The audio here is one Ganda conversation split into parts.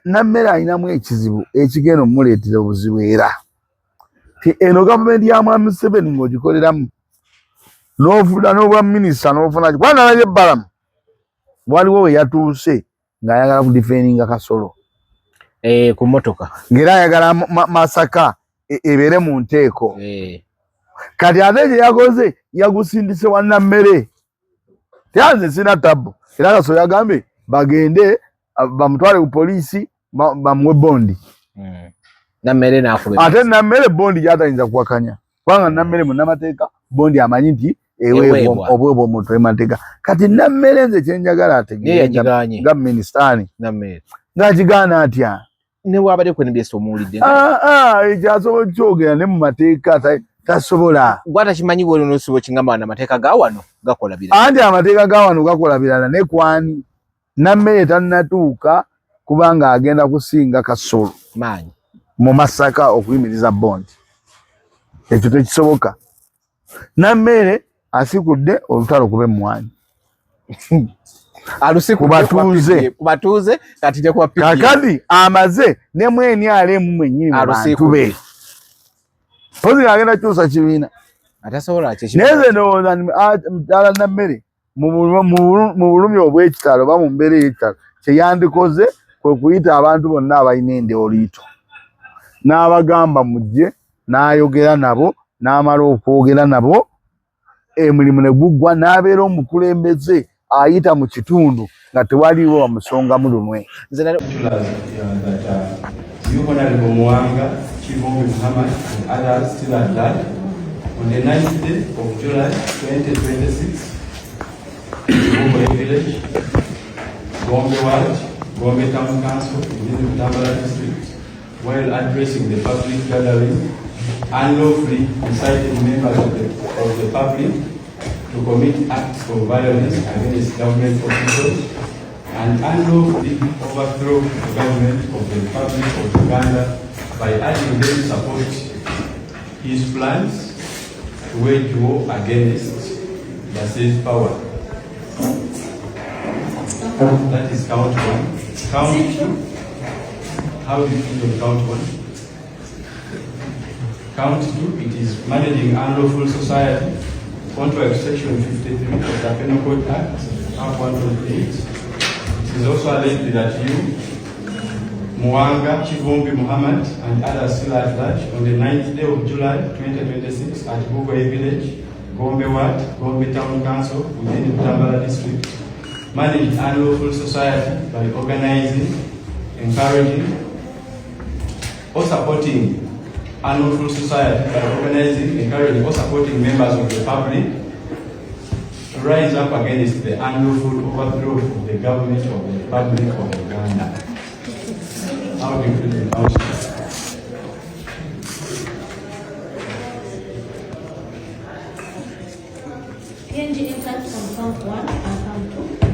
Nammere alinamu ekizibu ekigenda omumuleetera obuzibu, era ti eno gavumenti ya Mwami Museveni ng'ogikoleramu n'ofuna n'obwa minisita n'ofuna kuba nalabye Balamu waliwo we yatuuse ng'ayagala kudifendinga Kasolo ku mmotoka, ng'era ayagala Masaka ebeere mu nteeko. Kati ate gye yakoze yagusindise wa Nammere. Tyanze sina tabu, era Kasolo yagambye bagende bamutwale ku poliisi bamuwe bondi. Nammere n'akuba ate Nammere bondi gyatayinza kuwakanya, kubanga Nammere munnamateeka, bondi amanyi nti eweebwa obwebwa omuntu emateeka. Kati Nammere nze kyenjagala ategeere nga minisita ani ng'akigaana atya? Newabadde ku NBS omuwulidde. Ekyo asobola okukyogera ne mu mateeka tasobola. Gwatakimanyi gwe nosuba okingamba wano amateeka ga wano gakola birala. Anti amateeka ga wano gakola birala ne kwani Nammere tannatuuka kubanga agenda kusinga Kasolo maanyi mu Masaka okuyimiriza bondi, ekyo tekisoboka. Nammere asikudde olutalo kuba emmwanyi kubatuuze, kakati amaze ne mwenrm mwennyini mu bantu be pozi agenda kyusa kibiina. Naye nze ndowooza mukyala Nammere mu bulumi obw'ekitalo oba mu mbeera ey'ekitalo kyeyandikoze kwe kuyita abantu bonna abalina endeoliito n'abagamba mujje, n'ayogera nabo, n'amala okwogera nabo emirimu ne guggwa, n'abeera omukulembeze ayita mu kitundu nga tewaliiwo bamusongamu lunwe. You, Honorable Muwanga Kivumbi Muhammad, and others still at large, on the 9th day of July 2026, Gombe Village, Gombe Ward, Gombe Town Council within the Butambala District, while addressing the public gathering, unlawfully incited members of the public to commit acts of violence against government officials and unlawfully overthrow the government of the Republic of Uganda by urging them to support his plans to wage war against the seized power. That is count one. Count two. How do you feel on count one? Count two, it is managing unlawful society, contrary to section 53 of the Penal Code Act, Act 128. It is also alleged that you, Muwanga Kivumbi Muhammad, and others still at large, on the 9th day of July 2026 at Bugoye Village, Gombe Ward, Gombe Town Council within the Butambala District, managed unlawful society by organizing, encouraging, or supporting unlawful society by organizing, encouraging, or supporting members of the public to rise up against the unlawful overthrow of the government of the Republic of Uganda. How do you feel about it? PNG entered from count one and count two.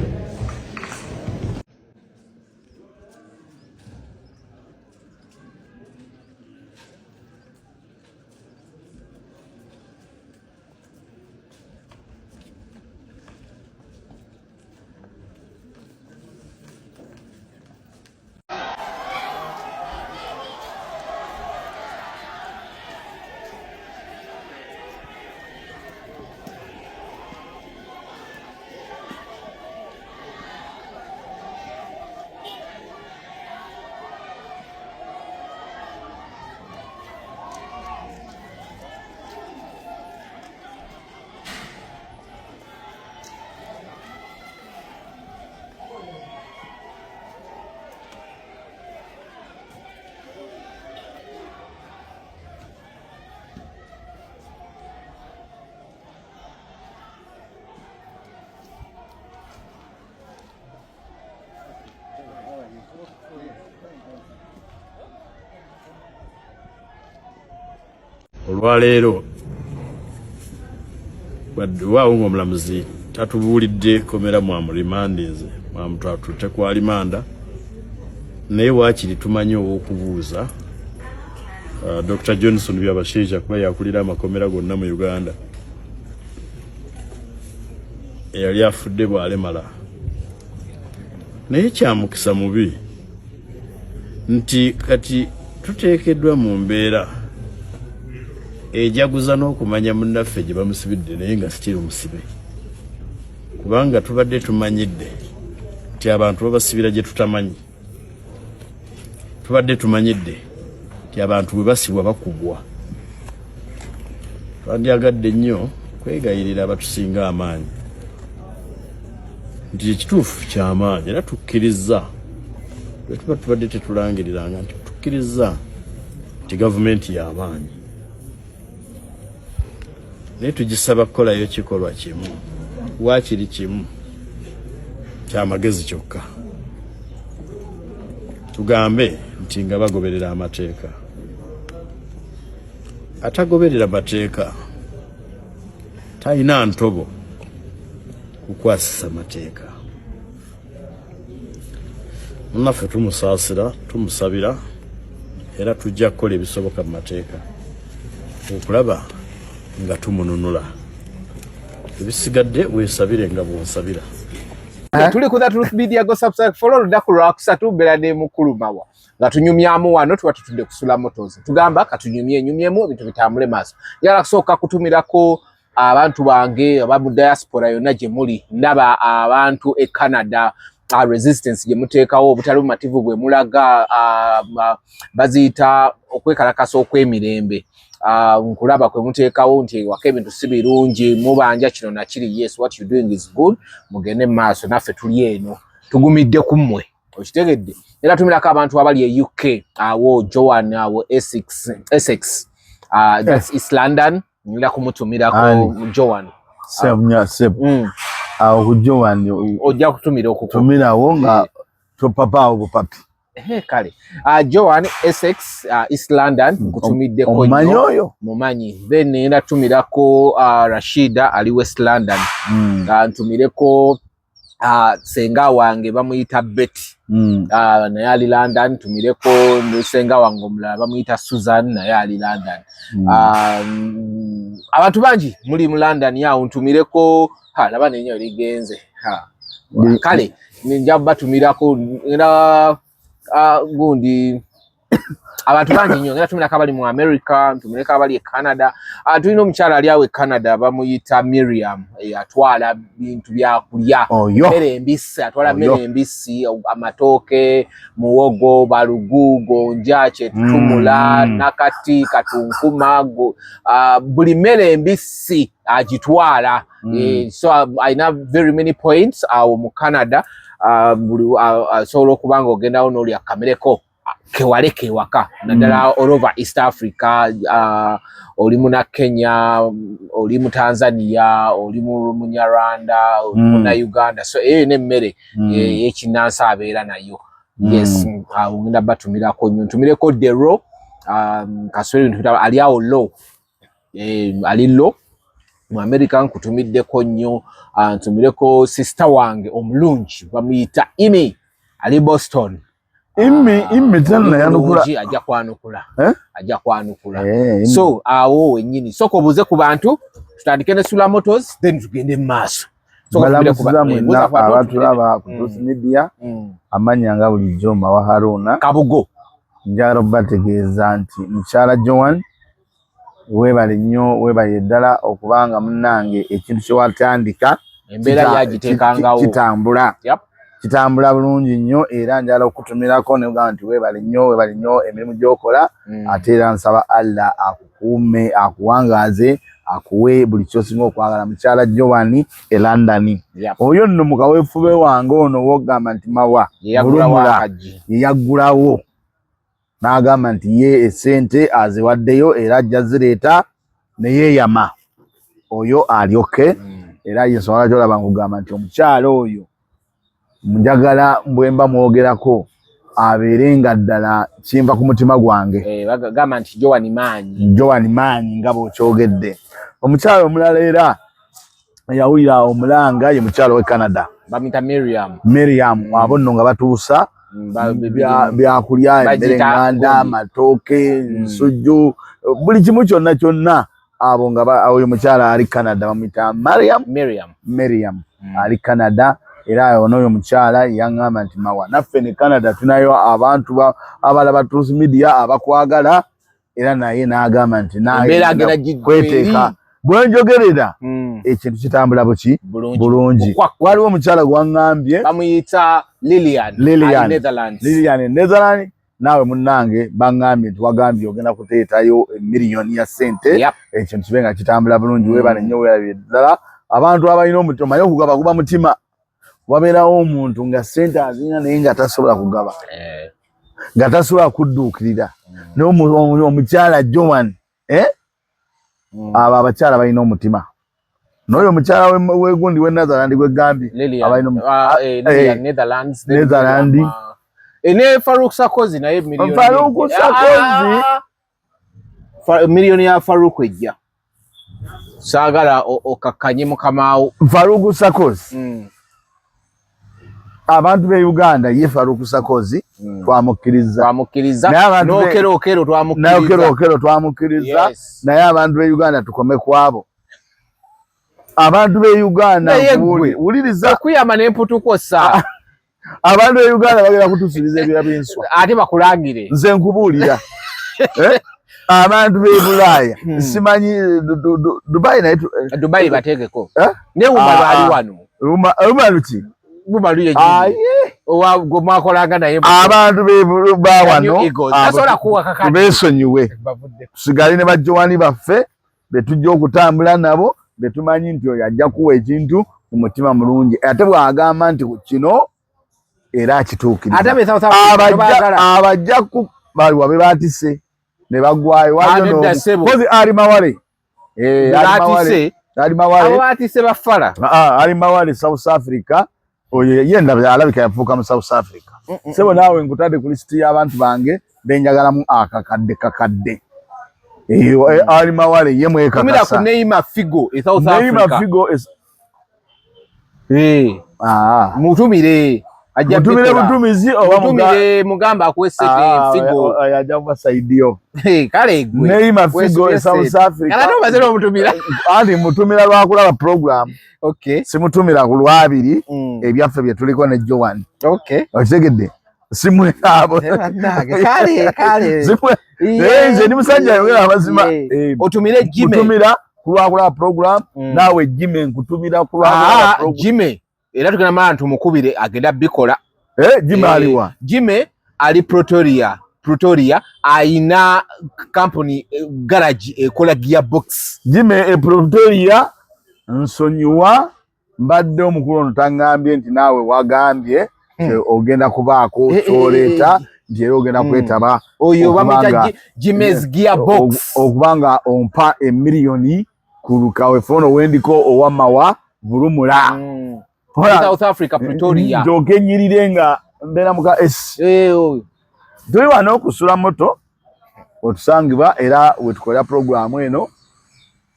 Olwaleero wadde waawo ng'omulamuzi tatubuulidde komera mwamurimandinze mwamutwatutte ku alimanda, naye waakiri tumanyi ow'okubuuza, Dr Johnson Byabashaija, kuba yakulira amakomera gonna mu Uganda, eyali afudde bw'alemala. Naye kyamukisa mubi. Nti kati tuteekeddwa mu mbeera ejaguza n'okumanya munnaffe gye bamusibidde, naye nga sikiri musibe, kubanga tubadde tumanyidde nti abantu babasibira gye tutamanyi. Tubadde tumanyidde nti abantu bwe basibwa bakubwa. Twandyagadde nnyo kwegayirira abatusinga amaanyi nti ekituufu kyamaanyi, era tukkirizza bwe tuba tubadde tetulangiriranga nti tukkirizza nti gavumenti y'amaanyi, naye tugisaba kukolayo kikolwa kimu, waakiri kimu kyamagezi kyokka, tugambe nti nga bagoberera amateeka. Atagoberera mateeka talina ntobo kukwasisa mateeka. Munnaffe tumusaasira, tumusabira, era tujja kukola ebisoboka mu mateeka okulaba nga tumununula. Ebisigadde weesabire nga bw'onsabira. Tuli ku The Truth Media. Go subscribe, follow. Olunaku lwakusatu mbeera ne mukulu Mawa nga tunyumyamu wano. Tuba tutudde kusula Motors, tugamba katunyumye nyumyemu ebintu bitambule maaso. Njagala kusooka kutumirako abantu bange aba mu diaspora yonna gye muli. Ndaba abantu e Canada, resistance gye muteekawo, obutali bumativu bwe mulaga, baziyita okwekalakasa okw'emirembe. Nkulaba kwe muteekawo nti ewaka ebintu si birungi, mubanja kino nakiri. Yes, what you doing is good, mugende mu maaso, naffe tuli eno tugumidde ku mmwe, okitegedde. Era tumirako abantu abali e UK awo, Joan awo Essex, Essex, that's East London. Ngenda kumutumirako. Ani? Joan. Seb seb. Awo ku Joan. Ojja kutumira okuko. Tumirawo nga topapaawo bupapi. Ehe, kale, Joan Essex, East London, nkutumiddeko Omumanyi nnyo. oyo? Mumanyi. Then ngenda tumirako Rashida ali West London. Ntumireko senga wange bamuyita Betty. Naye ali London. Ntumireko ne senga wange omulala bamuyita Susan, naye ali London. Abantu bangi muli mu London awo. Ntumireko, ha, laba nenyo ligenze. Ha. Kale nja batumirako era gundi abantu bangi nnyo. Ngenda tumirako abali mu America, ntumireko abali e Canada. Tulina omukyala ali awo e Canada bamuyita Miriam, atwala bintu byakulya, Oyo. mmere embisi, atwala Oyo. mmere embisi, amatooke, muwogo, balugu, gonja, kyetutumula, nakati, katunkuma, buli mmere embisi agitwala. So alina very many points awo mu Canada. Buli asobola okuba nga ogendawo n'olya kamereko kewale kewaka, naddala all over East Africa. Oli muna Kenya, oli mu Tanzania, oli mu Munyarwanda, oli muna Uganda, so eyo n'emmere ey'ekinnansi abeera nayo. Yes, awo ngenda batumirako nnyo. Ntumireko Dero, Kaswere, ali awo low, ali low mu America, nkutumiddeko nnyo. Ntumireko sister wange omulungi bamuyita Imi, ali Boston. Imi, Imi tena Oli yanukula. mulungi, ajja kwanukula. Eh? Ajja kwanukula. Imi. So awo wennyini sooka obuuze ku bantu, tutandike ne Sula Motors, then tugende mu maaso. Sooka tubire ku Balamusiza buuza mwenna ku bantu, abatulaba ku Truth Media. Amannya nga bulijjo Mawa Haruna. Kabugo. Njagala okubategeeza nti mukyala Joan, weebale nnyo, weebale ddala okubanga munnange ekintu kye watandika Embeera yagiteekangawo. Kitambula. Kitambula bulungi nnyo, era njagala okutumirako negamba nti weebale nnyo, weebale nnyo emirimu gy'okola. Ate era nsaba Allah akukuume, akuwangaaze, akuwe buli kyosinga okwagala, mukyala Joan e London. Oyo nno mukaweefube wange ono wogamba nti Mawa Yeyaggulawo Bulumula. Akaggi. Yeyaggulawo n'agamba nti ye esente aziwaddeyo era ajja zireeta ne yeeyama oyo alyoke. Era yensonga gyolaba nkugamba nti omukyala oyo njagala bwe mba mwogerako abeere nga ddala kinva ku mutima gwange. Bagamba nti Joan maanyi. Joan maanyi nga bw'okyogedde. Omukyala omulala era yawulira omulanga ye mukyala we Canada. Bamuyita Miriam. Miriam, abo nno nga batuusa byakulya, emmere Bagiyita eŋŋanda, gundi. amatooke, nsujju, buli kimu kyonna kyonna. Abo nga oyo mukyala ali Canada bamuyita Mariam. Miriam. Miriam ali Canada. Era onooyo omukyala yaŋŋamba nti mawa naffe ne Canada tunayo abantu abalaba Truth Media abakwagala, era naye n'agamba nti naye kweteeka bwe njogerera ekintu kitambula buki bulungi. Waliwo omukyala gwaŋŋambye bamuyita Lilian, Lilian Lilian Netherlands, naawe munnange baŋŋambye nti wagambye ogenda kuteetayo emiliyoni ya ssente ekintu kibe nga kitambula bulungi. Weebale nnyo, weerabire ddala abantu abalina omutima. Omanyi okugaba kuba mutima, wabeerawo omuntu nga ssente azirina naye nga tasobola kugaba, nga tasobola kudduukirira. N'omukyala Joan, abo abakyala balina omutima. N'oyo omukyala wegundi we Netherland gwegambye Netherlands Netherland ne Farouk Sarkozy naye miliyoni Farouk Sarkozy miliyoni ya Farouk ejja saagala okakkanye mukamaawo. Farouk Sarkozy abantu be Uganda ye Farouk Sarkozy twamukkiriza twamukkiriza n'Okero Okero twamukkiriza n'Okero Okero twamukkiriza naye abantu be Uganda tukome kwabo. Abantu be Uganda wuliriza okuyamba n'emputukosa. Abantu be Uganda bagenda kutusuubiza ebira by'enswa ate bakulangire. Nze nkubuulira abantu b'e Bulaaya simanyi Dubai naye Dubai bateekeko ne Umar ali wano Umar luki Umar ye gwe mwakolanga naye abantu ba wano beesonyiwe tusigale ne bajowani baffe betujja okutambula nabo betumanyi nti oyo ajja kuwa ekintu mu mutima mulungi ate bw'agamba nti kino era akituukiriza. Abajja baliwa be baatise ne baggwayo kozi Ali Mawale Ali Mawale baatise bafala Ali Mawale South Africa oyo ye ndaba alabika yafuuka mu South Africa. Sebo naawe nkutadde ku lisiti y'abantu bange benjagalamu akakadde kakadde. Eyo Ali Mawale ye mwekakasa. Ku Neymar Figo e South Africa. Neymar Figo is mutumire ajja mutumire butumizi oba mutumire mugamba akuwe sente Figo ajja kuba saidiyo. Kale gwe Neymar Figo e South Africa. Kala to bazero mutumira. Andi mutumira lwakulaba program. Okay. Simutumira ku lwabiri ebyaffe bye tuliko ne Joan. Okay. Okitegedde. Simwe abo. Kale kale. Simwe. Nze ndi musajja ayogera amazima. Otumire Jimmy. Mutumira kulwakulaba program naawe Jimmy nkutumira kulwakulaba program. Jimmy era tugenda mala tumukubire agenda bikola. Jimmy aliwa? Jimmy ali Pretoria. Pretoria ayina company garage ekola gearbox. Jimmy e Pretoria nsonyiwa mbadde omukulu ono tangambye nti naawe wagambye ogenda kubaako kyoleeta nti era ogenda kwetaba oyo bamuyita Jimmy's gearbox okubanga ompa emiliyoni ku lukawefono wendiko owamawa vulumula South Africa Pretoria njoke nyirire nga mbeera muka S tuli wano okusula moto otusangibwa era wetukolera programu eno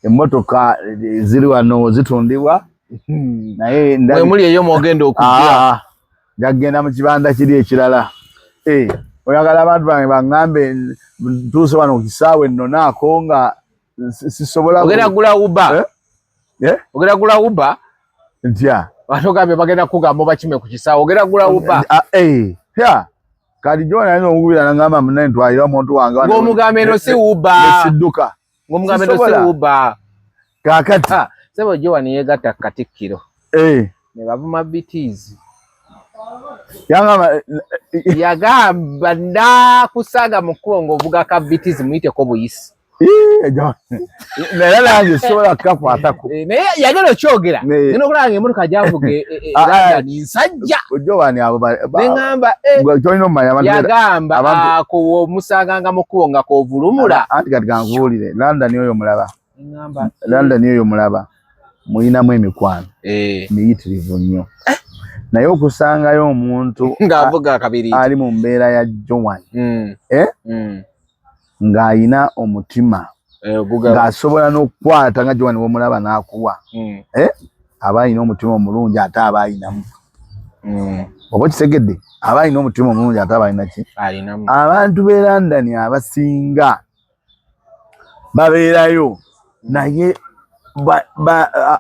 emmotoka ziri wano zitundibwa naye muli eyo mwogenda okujja njagenda mu kibanda kiri ekirala oyagala abantu bange baŋŋambe ntuuse wano ku kisaawe nnonaako nga sisobola ogenda gula Uber ogenda gula Uber ntya ate ogambye bagenda kugamba obakime ku kisaawe ogenda gula Uber kati John ayinza okukubira n'aŋŋamba munne ntwalira omuntu wange ng'omugamba eno si Uber nesidduka ng'omugamba eno si Uber kaakati sebo Joan yeegatta ku Katikkiro ne bavuma BTs yagamba ndakusanga mu kkubo ng'ovuga ka BTs muyiteko buyisi naye nange sisobola kukakwatako naye yagenda okyogera ngenda okulaba nga emmotoka gyavuga London nsajja Joan abo neŋŋamba kyolina omumanya yagamba ako omusanganga mu kkubo nga kovulumula anti kati kankubuulire London oyo mulaba London oyo mulaba mulinamu emikwano miyitirivu nnyo naye okusangayo omuntu ng'avuga kabiri ali mu mbeera ya Joan ng'ayina omutima ng'asobola n'okukwata nga Joan w'omulaba n'akuwa aba alina omutima omulungi ate aba ayinamu oba okitegedde aba alina omutima omulungi ate aba alina ki abantu b'e London abasinga babeerayo naye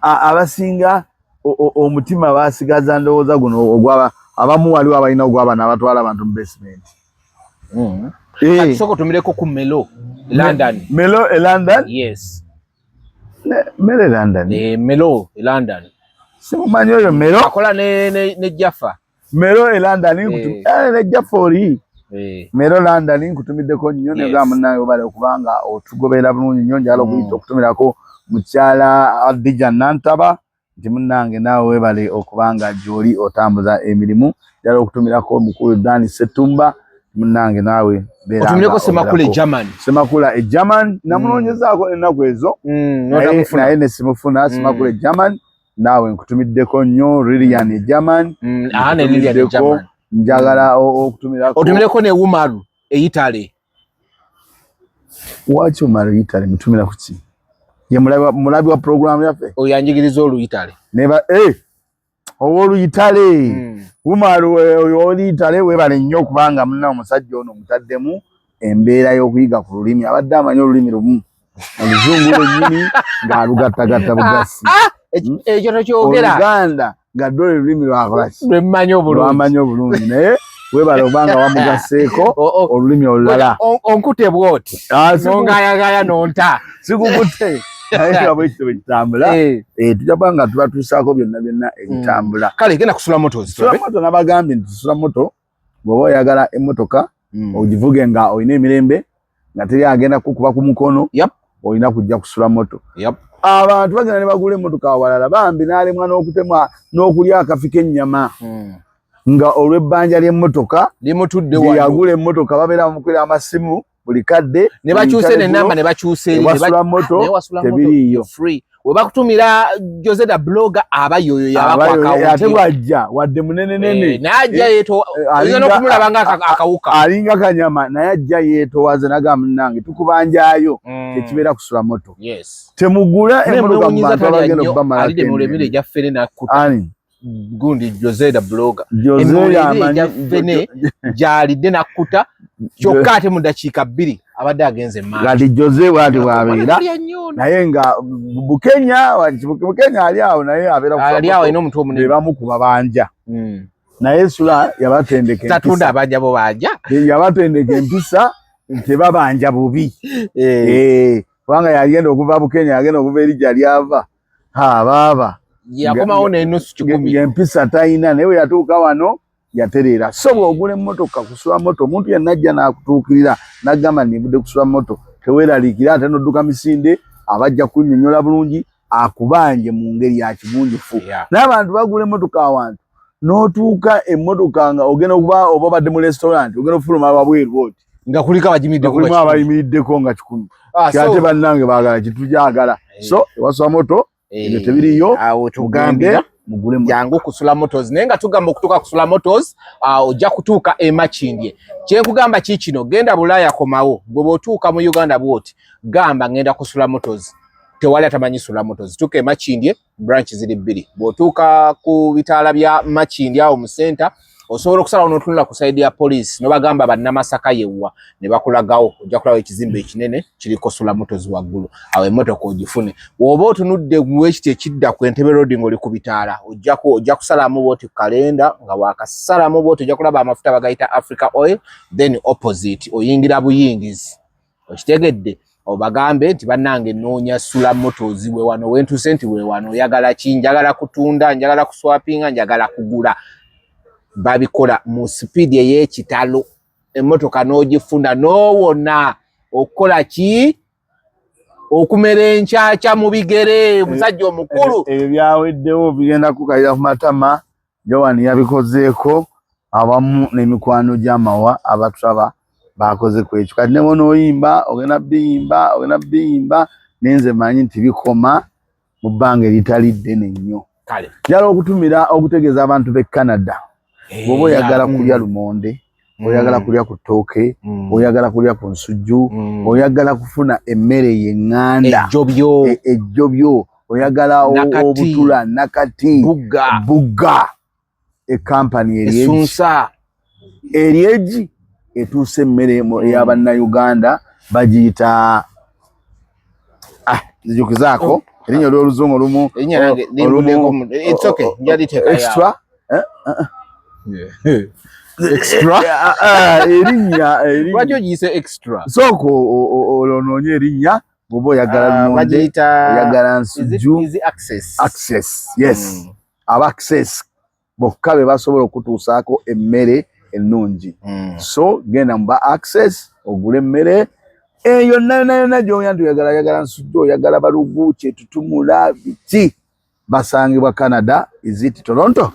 abasinga Omutima basigaza ndowooza guno ogwaba abamu waliwo abalina ogwabana abatwala abantu mu basement. Eh. Sooka otumireko ku Melo London. Melo e London? Yes. Melo e London. Eh, Melo e London. Simumanyi oyo Melo. Akola ne Jaffa. Melo e London ne Jaffa oli. Melo London nkutumiddeko nnyo ne gamba munange obale okubanga otugoberera bulungi nnyo njagala okuyita okutumirako mukyala Adija Nantaba nti munnange naawe weebale okubanga gy'oli otambuza emirimu njagala okutumirako omukulu Dan Ssetumba munnange naawe otumireko Ssemakula e German. Ssemakula e German namunoonyezaako ennaku ezo naye ne simufuna. Ssemakula e German naawe nkutumiddeko nnyo. Lilian e German nkutumiddeko, njagala okutumirako otumireko ne Umaru e Italy. Waki Umaru e Italy mutumira ku ki? Ye mulabi wa programu yaffe oyo anjigiriza oluyitale. Neba ow'oluyitale Umaru oyo oluyitale weebale nnyo okubanga munna omusajja ono omutaddemu embeera y'okuyiga ku lulimi. Abadde amanyi olulimi lumu oluzungu lwennyini ng'alugattagatta bugasi. Ekyo tokyogera. Oluganda nga ddole lulimi lwakolaki lwemmanyi obulungi. Lwamanyi obulungi naye weebale obanga wamugasseeko olulimi olulala. Onkute bw'oti nongayagaya nonta. Sikukutte naye nga bwekityo bwe kitambula. Tujja kuba nga tubatuusaako byonna byonna ebitambula. Kale genda kusula Motors. Sula Moto nabagambye nti Sula Moto bw'oba oyagala emmotoka ogivuge nga olina emirembe nga teri agenda kukuba ku mukono olina kujja kusula moto. Abantu bagenda ne bagula emmotoka awalala bambi n'alemwa n'okutemwa n'okulya akafi k'ennyama nga olw'ebbanja ly'emmotoka limutudde wano. Yagula emmotoka babeera bamukwira amasimu buli kadde ne bakyuse n'ennamba ne bakyusa eri ewasula moto tebiriiyo. Free we bakutumira Jose da blogger aba yoyo yabako ate bwajja wadde munene nene naye ajja yeeto oyinza n'okumulaba nga akawuka alinga kanyama naye ajja yeetowaze nagamba munnange tukubanjaayo tekibeera kusula moto. Temugula emmotoka mu bantu abagenda okubamalako alidde ejja ffene n'akkuta. Ani? Gundi Jose da blogger. Jose yamanyi ffene gy'alidde n'akkuta kyokka ate mu ddakiika 2 abadde agenze maaso. Kati Jose bw'ati bw'abeera naye nga Bukenya ali awo naye abeera ali awo alina omutwe omunene. Be bamu ku babanja. Naye Sula yabatendeka empisa. Tatunda abanja bo banja. Yabatendeka empisa tebabanja bubi. Kubanga yagenda okuva Bukenya yagenda okuva eri gyali ava. Ha baaba. Yakomawo n'enusu 10. Ng'empisa talina naye bwe yatuuka wano yatereera. So bw'ogula emmotoka kusula moto omuntu yenna ajja n'akutuukirira n'agamba nivudde kusula moto teweeraliikira ate n'odduka misinde abajja kunnyonnyola bulungi akubanje mu ngeri ya kigunjufu. Naye abantu bagula emmotoka awantu n'otuuka emmotoka nga ogenda okuba oba obadde mu restaurant ogenda okufuluma wabweru bw'oti nga kuliko abagimiddeko abayimiriddeko nga 10. Ate bannange baagala kitugyagala. So ewasula moto ebyo tebiriyo awo tugambira mugule jangu kusula Motors naye nga tugamba okutuuka kusula Motors ojja kutuuka e Makindye. Kyenkugamba ki kino genda Bulaaya komawo gwe bw'otuuka mu Uganda bw'oti gamba ngenda kusula Motors tewali atamanyi Sula Motors. Tuuka e Makindye branch ziri 2 bw'otuuka ku bitaala bya Makindye awo mu center osobola okusalawo n'otunula ku side ya police n'obagamba bannamasaka yewwa ne bakulagawo ojja kulaba ekizimbe ekinene kiriko Sula Motors waggulu awo emmotoka ogifune. Bw'oba otunudde wekiti ekidda ku Entebbe Road ng'oli ku bitaala ojja kusalamu bw'oti kalenda nga wakasalamu bw'oti ojja kulaba amafuta bagayita Africa Oil then opposite oyingira buyingizi okitegedde obagambe nti bannange nnoonya Sula Motors we wano wentuuse nti we wano oyagala ki njagala kutunda njagala kuswapinga njagala kugula babikola mu sipiidi ey'ekitalo emmotoka n'ogifuna n'owona okukola ki okumera enkyakya mu bigere omusajja omukulu. Ebyo byaweddewo bigenda kukalira ku matama. Joan yabikozeeko awamu n'emikwano gy'amawa abatulaba bakoze ku ekyo. Kati ne bw'onooyimba ogenda biyimba ogenda biyimba nenze manyi nti bikoma mu bbanga eritali ddene nnyo. Njagala okutumira okutegeeza abantu b'e Canada bw'oba oyagala kulya lumonde oyagala kulya ku ttooke oyagala kulya ku nsujju oyagala kufuna emmere y'eŋŋanda ejjobyo oyagala obutula nakati bugga ekampani eryegi etuusa emmere ey'abannayuganda bagiyita nzijukizaako. Erinnya olw'oluzungu olumu. Erinnya nange limbuddeko it's okay, njaliteekayo. Extra? Eh? Extra? Erinnya, erinnya. Lwaki ogiyise extra? Sooka onoonye erinnya bw'oba oyagala lumonde, Bagiyita oyagala nsujju. Easy access. Access, yes. Aba access bokka be basobola okutuusaako emmere ennungi. So genda mu ba access ogule emmere eyo yonna yonna yonna gy'oya nti oyagala, oyagala nsujju, oyagala balugu, kyetutumula, biki. Basangibwa Canada, is it Toronto?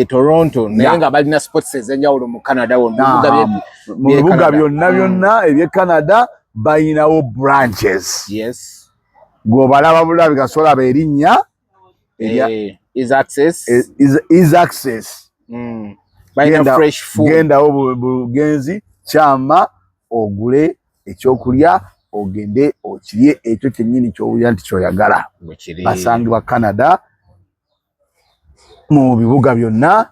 Toronto, naye nga balina spots ez'enjawulo mu Canada wonna, mu bibuga Mu bibuga byonna byonna eby'e Canada balinawo branches. Yes. Gw'obalaba bulabi kasobola erinnya is access. Is access. Balina fresh food. Gendawo bugenzi kyama ogule ekyokulya ogende okirye ekyo kyennyini ky'owulira nti ky'oyagala. Basangibwa Canada mu bibuga byonna,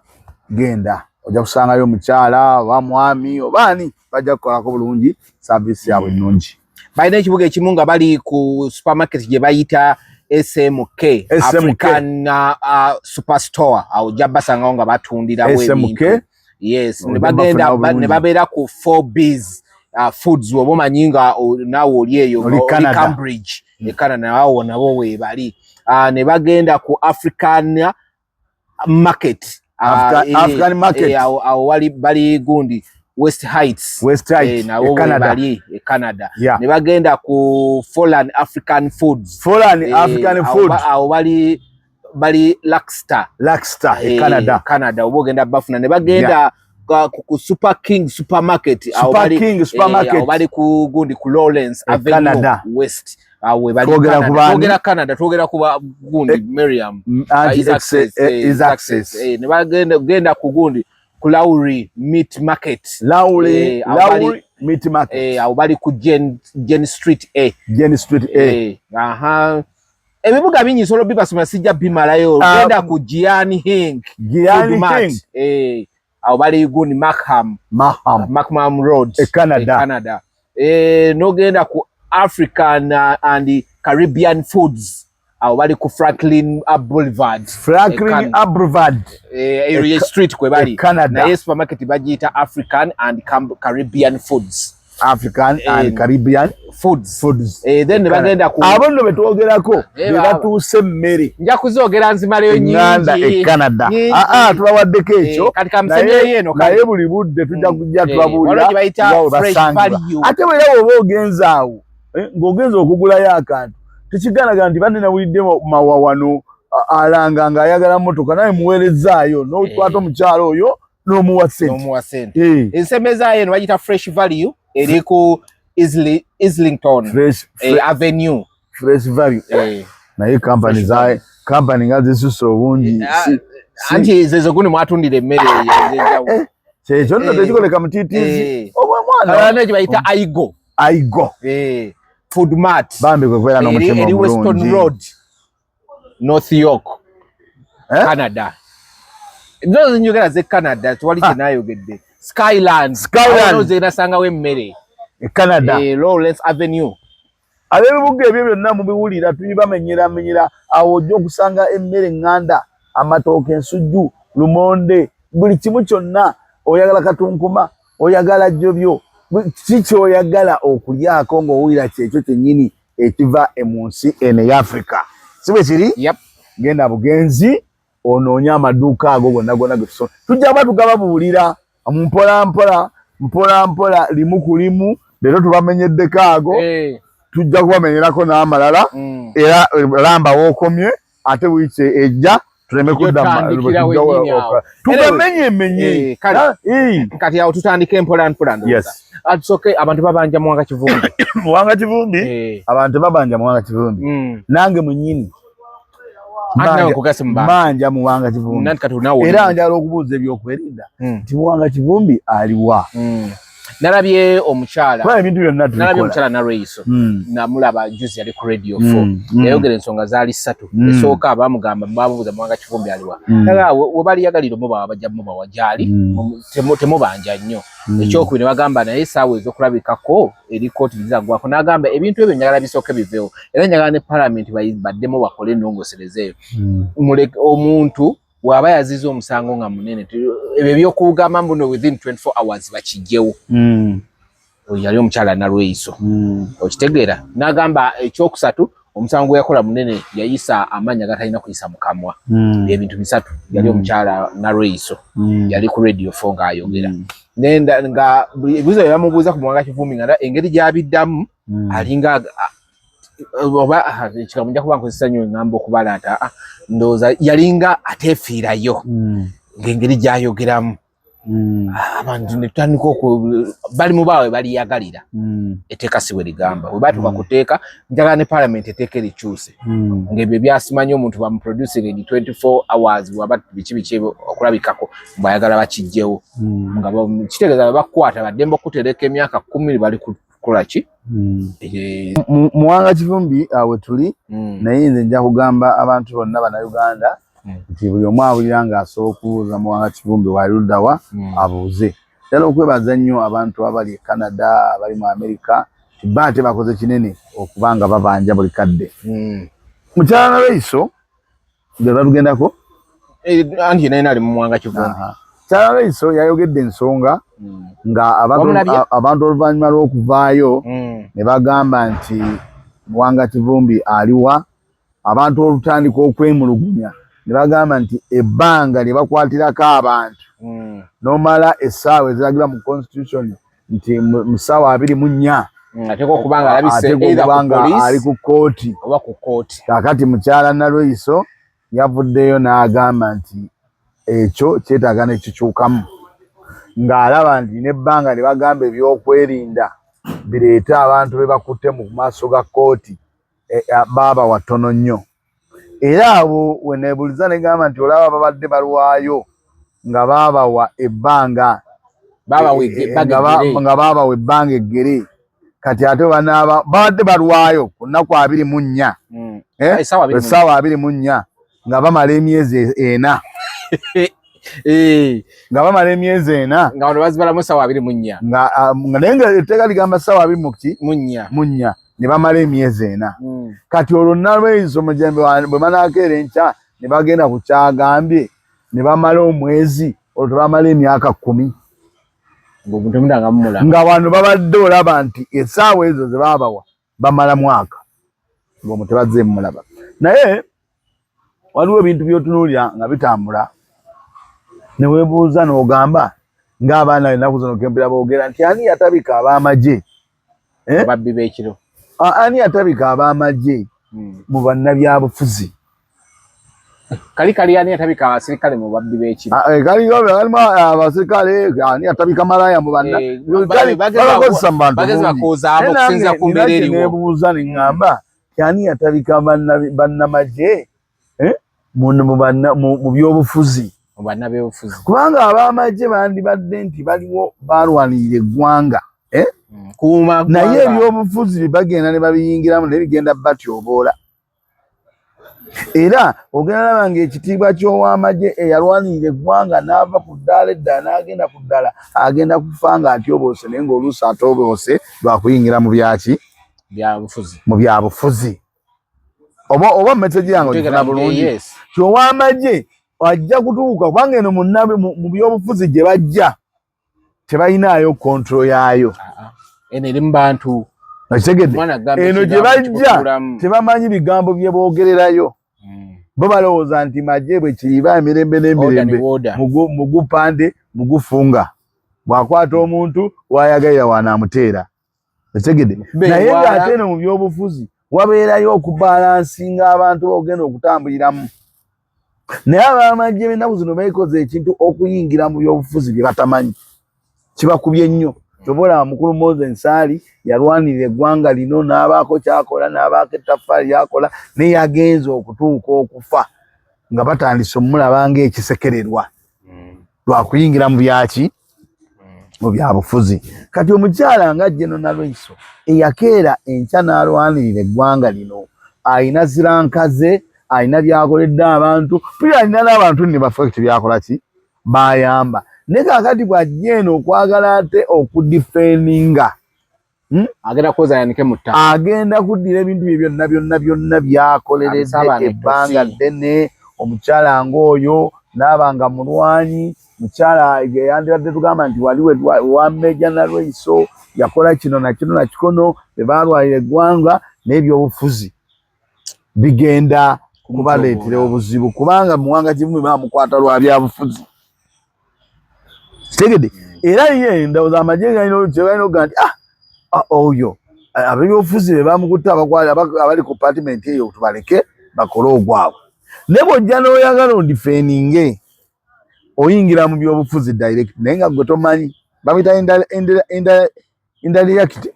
genda ojja kusangayo omukyala oba mwami oba ani, bajja kukolako bulungi, service yaabwe ennungi. Balina ekibuga ekimu nga bali ku supermarket gye bayita SMK, African Superstore, awo ojja basangawo nga batundirawo ebintu. Yes, ne bagenda ne babeera ku 4Bs Foods, oba omanyi nga naawe oli eyo oli Cambridge e Canada, awo nabo weebali. Ne bagenda ku African Market, African Market awo wali bali gundi West Heights, West Heights nabo bali e Canada. Ne bagenda ku Foreign African Foods, Foreign African Foods awo bali bali Laxter, Laxter e Canada, Canada oba ogenda bafuna. Ne bagenda ku Super King Supermarket, awo bali King Supermarket, awo bali ku gundi ku Lawrence Avenue West, awo bali twogera Canada, twogera ku gundi Miriam is access. Ne bagenda genda ku gundi ku Lowry Meat Market, Lowry Meat Market, awo bali ku Jane Street A, Jane Street A. Aha, ebibuga bingi solo bibasoma sijja bimalayo. Genda ku Gianni Hing, Gianni Hing, awo bali gundi Markham Road e Canada. Nogenda ku African and Caribbean Foods, awo bali ku Franklin Boulevard, Franklin Boulevard area street kwe bali, naye supermarket bagiyita African and Caribbean Foods, African and Caribbean Foods. Then bagenda ku abo nno betwogerako be batuuse emmere, nja kuzoogera nzimaleyo nnyingi e Canada. Tubawaddeko ekyo, naye buli budde tujja kujja tubabuulira basangibwa. Ate bwera bw'oba ogenze awo ng'ogenze okugulayo akantu, tekiganaga nti banne nawulidde mawa wano alanga ng'ayagala mmotoka, naye muweerezaayo n'okwata omukyalo oyo n'omuwa ssente. Ensembezaayo eno bagiyita Fresh Value, eri ku Islington Avenue. Fresh Value. Naye company za company nga zisusse obungi. Anti zezo gundi mwatundira emmere ez'enjawulo. Kyekyo nno tekikoleka mu TTC. Oba mwana. Alala gye bayita Aigo. Aigo. Food Mart. Bambi kwe kubeera n'omutima omulungi. Eri Weston Road, North York, Canada. Nzo njogera ze Canada, tewali kye naayogedde. Skyland. Skyland. Ze nasangawo emmere. E Canada. Lawrence Avenue. Ab'ebibuga ebyo byonna mubiwulira, tubibamenyeramenyera. Awo ojja okusanga emmere eŋŋanda, amatooke, ensujju, lumonde, buli kimu kyonna. Oyagala katunkuma, oyagala jjobyo, ki ky'oyagala okulyako ng'owulira kyekyo kyennyini ekiva mu nsi eno eya Africa. Si bwe kiri? Genda bugenzi onoonye amaduuka ago gonna gonna ge tusoma. Tujja kuba tugababuulira mpola mpola mpola mpola, limu ku limu. Leero tubamenyeddeko ago, tujja kubamenyerako n'amalala. Era lamba w'okomye, ate wiiki ejja tuleme kudda tugamenyemenye. Kati awo tutandike mpola mpola. Tusooke abantu babanja Muwanga Kivumbi. Muwanga Kivumbi, abantu babanja Muwanga Kivumbi. Nange mwennyini manja Muwanga Kivumbi, era njagala okubuuza ebyokwerinda nti Muwanga Kivumbi aliwa? Nalabye omukyala kuba ebintu byonna nalabye tubikola. Omukyala Nalweyiso, namulaba juzi yali ku Radio 4, yayogera ensonga zaali ssatu. Esooka, bamugamba, bamubuuza Muwanga Kivumbi aliwa? Naga we baliyagalira omubawa bajja mubawa, gyali, temubanja nnyo. Ekyokubiri, ne bagamba naye essaawa ez'okulabikako eri kooti zizagwako, n'agamba ebintu ebyo njagala bisooke biveewo, era njagala ne palamenti baddemu bakole ennongosereza eyo. Muleke omuntu bw'aba yaziza omusango nga munene, ebyo ebyokugamba mbuno within 24 hours bakijjewo. Oyo yali omukyala Nalweyiso. Okitegeera? N'agamba ekyokusatu, omusango gwe yakola munene, yayisa amannya gatalina kuyisa mu kamwa. Ebintu bisatu. Yali omukyala Nalweyiso, yali ku Radio 4 ng'ayogera. Nenda nga buli ebibuuzo bye bamubuuza ku Muwanga Kivumbi, nga engeri gy'abiddamu alinga oba ekigambo nja kuba nkozesa nnyo eŋŋamba okubalaata, ndowooza yalinga ateefiirayo ng'engeri gy'ayogeramu. Abantu ne tutandika oku bali mu baawe baliyagalira. Etteeka si bwe ligamba. Bwe batuuka ku tteeka, njagala ne parliament etteeka erikyuse, ng'ebyo byasimanyi omuntu bamuproducing in 24 hours bwaba biki biki ebyo okulabikako bw'ayagala bakijjewo. Nga kitegeeza bwe bakukwata baddembe okutereka emyaka 10 bali kukola ki? Muwanga Kivumbi awe tuli, naye nze nja kugamba abantu bonna Bannayuganda nti buli omu awulira ng'asobola okubuuza Muwanga Kivumbi wali luddawa, abuuze. Era okwebaza nnyo abantu abali e Canada, abali mu America, ba ate bakoze kinene okuba nga babanja buli kadde. Mukyala Nalweyiso be batugendako. Anti naye ali mu Muwanga Kivumbi. Mukyala Nalweyiso yayogedde ensonga nga Wamulabye? abantu oluvannyuma lw'okuvaayo ne bagamba nti Muwanga Kivumbi aliwa, abantu olutandika okwemulugunya ne bagamba nti ebbanga lye bakwatirako abantu n'omala essaawa eziragirwa mu constitution nti mu ssaawa 24 Ateekwa okuba nga alabise ateekwa either okuba ku nga police ali ku kkooti oba ku kkooti. Kaakati mukyala Nalweyiso yavuddeyo n'agamba nti ekyo kyetaaga nekikyukamu, ng'alaba nti n'ebbanga lye bagamba ebyokwerinda bireete abantu be bakutte mu maaso ga kkooti, baaba watono nnyo. Era abo weneebuuliza ne gamba nti olaba babadde balwayo nga baabawa ebbanga Baabawa ebbanga eggere. Nga baabawa ebbanga eggere, kati ate banaaba babadde balwayo ku nnaku 24, Essaawa 24. Essaawa 24 nga bamala emyezi 4, nga bamala emyezi 4, Nga bano bazibalamu essaawa 24. Nga naye nga etteeka ligamba ssaawa abiri mu ki? Mu nnya. Mu nnya, ne bamala emyezi 4. Kati olwo Nalweyiso Mujembe bwe banaakeera enkya ne bagenda ku kyagambye ne bamala omwezi, olwo tebamala emyaka 10 Ng'omuntu temudanga mumulaba. Nga wano babadde olaba nti essaawa ezo ze baabawa bamala mwaka ng'omu tebazze mumulaba. Naye waliwo ebintu by'otunuulira nga bitambula ne weebuuza n'ogamba ng'abaana ennaku zino kempera boogera nti ani yatabika ab'amagye? Eh? Ababbi b'ekiro. Ani yatabika ab'amagye mu bannabyabufuzi? Kali kali ani yatabika abasirikale mu babbi b'ekiro? Kali kalimu abasirikale, ani yatabika malaya mu banna Eh, kali babakozesa mu bantu bagezi bungi. bakoozaabo Naye okusinziira nange ku mbeera nina kye eriwo. neebuuza ne ŋŋamba ti ani yatabika bannamagye mu byobufuzi? Mu bannabyobufuzi. Kubanga ab'amagye bandibadde nti baliwo balwanirira eggwanga, eh? Kuuma Naye ggwanga. Ebyobufuzi bagenda ne babiyingiramu, naye bigenda batyoboola. Era ogenda laba ng'ekitiibwa ky'ow'amagye eyalwanirira eggwanga n'ava ku ddaala eddala n'agenda ku ddala, agenda kufa ng'atyoboose, naye ng'oluusi atyoboose lwakuyingira mu byaki? Byabufuzi. Mu byabufuzi. Oba message yange ogifuna bulungi? Yes. Ky'ow'amagye ajja kutuuka kubanga eno mu byobufuzi gye bajja tebalinaayo control yaayo. Ah, ah. Eno eri mu bantu. Okitegedde? Omwana agamba Eno gye ekigambo bajja kikutuulamu. tebamanyi bigambo bye boogererayo. Bo balowooza nti magye bwe kiriba emirembe Order n'emirembe, ni order. Mugupande mugufunga, bw'akwata omuntu wayagalira wanaamuteera. Okitegedde? Mukube Naye ewala. ng'ate eno mu byobufuzi wabeerayo okubalansinga abantu b'ogenda okutambuliramu. Naye ab'amagye b'ennaku zino beekoze ekintu okuyingira mu byobufuzi bye batamanyi, kibakubye nnyo. Kyova olaba mukulu Moses Nsaali yalwanirira eggwanga lino n'abaako kyakola, n'abaako ettaffaali lyakola, naye yagenze okutuuka okufa nga batandise omulaba ng'ekisekererwa lwakuyingira mu byaki? Mu byabufuzi. Kati omukyala nga General Nalweyiso eyakeera enkya n'alwanirira eggwanga lino, alina ziranka ze, alina byakoledde abantu, puli alina n'abantu ne bafekiti byakola ki bayamba. Naye kaakati bw'ajja eno okwagala ate okudifendinga, Agenda kwoza yanike mu ttaka. Agenda kuddira ebintu bye byonna byonna byonna byakoleredde ebbanga ddene. Omukyala ng'oyo naaba nga mulwanyi, mukyala yandibadde tugamba nti wali wa Meja Nalweyiso yakola kino na kino na kikono, be baalwanira eggwanga, n'ebyobufuzi bigenda kubaleetera obuzibu, kubanga Muwanga Kivumbi bamukwata lwa byabufuzi. Kitegedde? Era ye ndowooza amagye galina okuga nti oyo ab'ebyobufuzi be bamukutte, abali ku patimenti eyo tubaleke bakole ogwabwe. Naye bw'ojja n'oyagala ondifeninge, oyingira mu byobufuzi direct, naye nga gwe tomanyi babiyita indirect.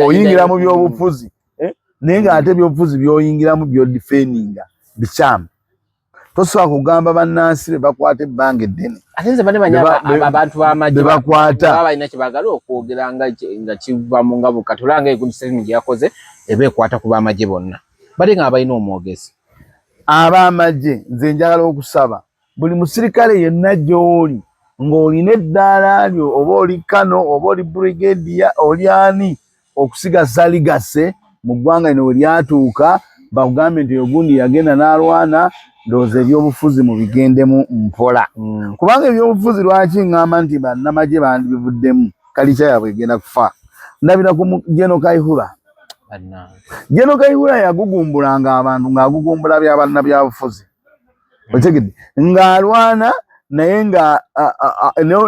Oyingira mu byobufuzi, naye ng'ate ebyobufuzi by'oyingiramu by'odifeninga bikyamu. Tosobola kugamba bannansi be bakwata ebbanga eddene. Ate nze bane manyi abantu b'amagye bebakwata baba balina kye baagala okwogera nga kiva mu ngabo. Kati olaba nga egundi statement gye yakoze eba ekwata ku b'amagye bonna, bali nga abalina omwogezi. Ab'amagye, nze njagala okusaba buli musirikale yenna gy'oli ng'olina eddaala lyo, oba oli kano oba oli brigadier, oli ani, okusigaza legacy mu ggwanga lino we lyatuuka, bakugambe nti ogundi yagenda n'alwana. Ndowooza ebyobufuzi mubigendemu mpola, kubanga ebyobufuzi, lwaki ŋŋamba nti bannamagye bandibivuddemu, culture yaabwe egenda kufa. Ndabira ku General Kayihura. General Kayihura yagugumbulanga abantu ng'agugumbula byabannabyabufuzi, otegedde, ng'alwana naye nga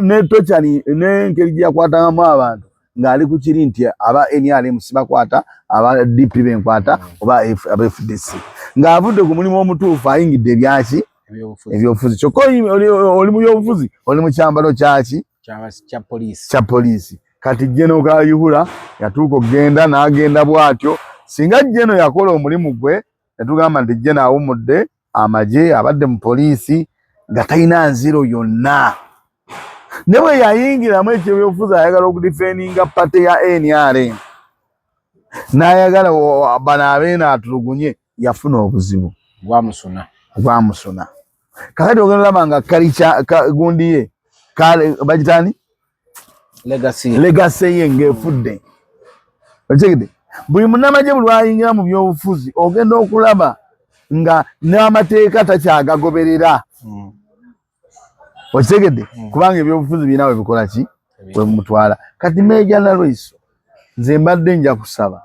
ne tokyali n'engeri gye yakwatangamu abantu ng'ali ku kiri nti aba NRM sibakwata, aba DP benkwata oba aba FDC, ng'avudde ku mulimu omutuufu ayingidde ebyaki, ebyobufuzi. Kyokka oli mu byobufuzi, oli mu kyambalo kyaki? Kya poliisi. Kati General Kayihura yatuuka okugenda n'agenda bw'atyo. Singa General yakola omulimu gwe, netugamba nti General awummudde amagye, abadde mu poliisi nga talina nziro yonna, ne bwe yayingiramu ekyebyobufuzi ayagala okudifendinga party ya NRM, n'ayagala bano abeeno atulugunye, yafuna obuzibu. Gwamusuna. Gwamusuna. Kakati ogenda olaba nga kalica gundi ye bagitani legacy ye ng'efudde. Okitegedde? Buli munnamagye buli lwayingira mu byobufuzi, ogenda okulaba nga n'amateeka takyagagoberera. Okitegedde? Kubanga ebyobufuzi birina we bikola ki, we mutwala. Kati Meja Nalweyiso, nze mbadde nja kusaba,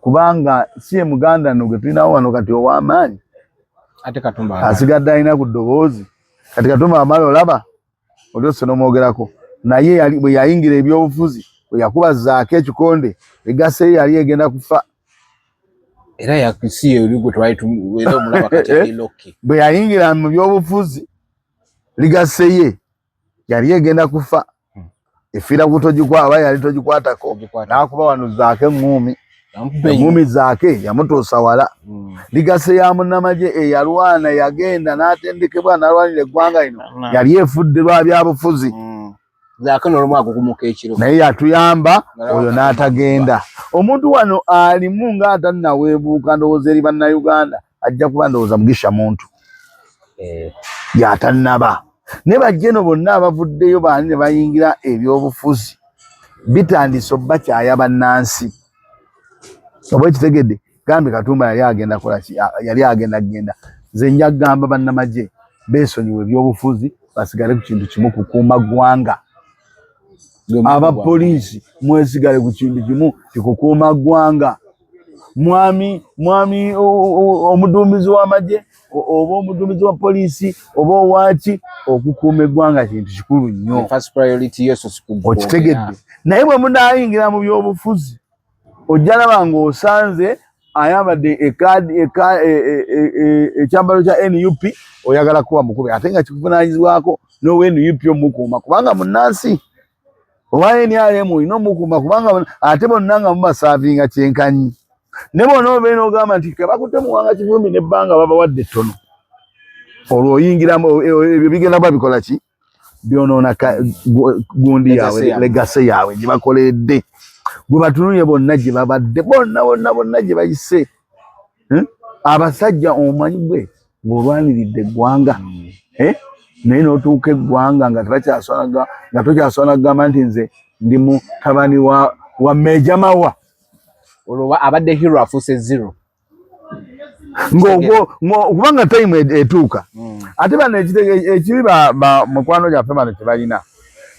kubanga si ye muganda no gwe tulinawo wano kati ow'amaanyi. Ate Katumba asigadde alina ku ddoboozi. Kati Katumba amala olaba oli ose n'omwogerako naye yali bwe yayingira ebyobufuzi, bwe yakuba Zaako ekikonde, legacy ye yali egenda kufa. Era yakisi ebigwe twali era omulaba kati ali lucky. Bwe yayingira mu byobufuzi, legacy ye yali egenda kufa. Efiira ku togikwa aba yali togikwatako, n'akuba wano Zaako eŋŋuumi, eŋŋuumi Zaake yamutuusa wala. Legacy ya munnamagye eyalwana, yagenda n'atendekebwa n'alwanira eggwanga lino, yali efudde lwa byabufuzi. Zaake n'olumu agugumuka ekiro. Naye yatuyamba oyo n'atagenda. Omuntu wano alimu ng'atannaweebuuka, ndowooza eri bannayuganda ajja kuba ndowooza Mugisha Muntu yatannaba. Ne bajjeno bonna abavuddeyo baani ne bayingira ebyobufuzi, bitandise obbakyaya bannansi, oba ekitegedde? Gambe Katumba yali agenda kola ki? Yali agenda kugenda. Nze nja kugamba bannamagye beesonyiwe ebyobufuzi, basigale ku kintu kimu, kukuuma ggwanga. Abapoliisi mwesigale ku kintu kimu, tikukuuma ggwanga. Mwami omuduumizi w'amagye oba omuduumizi wa poliisi oba owaki, okukuuma eggwanga kintu kikulu nnyo. Okitegedde? Naye bwe munaayingira mu byobufuzi, ojja laba ng'osanze ayambadde ekyambalo kya NUP, oyagala kuba mukube, ate nga kikuvunaanyizibwako n'owa NUP omukuuma kubanga munnansi, owa NRM olina omukuuma kubanga ate bonna nga mubaservinga kyenkanyi. Ne bona obeera ogamba nti kebakutte Muwanga Kivumbi nebbanga babawadde ettono, olwo oyingiramu ebyo bigenda kuba bikola ki? byonoona gundi yaabwe, legacy yaabwe gye bakoleredde, gwe batunulye bonna gye babadde bonna bonna bonna gye bayise. Abasajja omanyi gwe ng'olwaniridde eggwanga, naye n'otuuka eggwanga nga tebakyaswanaga, nga tokyaswana kugamba nti nze ndi mutabani wa Meja Mawa. Olwo abadde hero afuuse zero. Kubanga time etuuka. Ate bano ekibi mukwano gyaffe bano tebalina,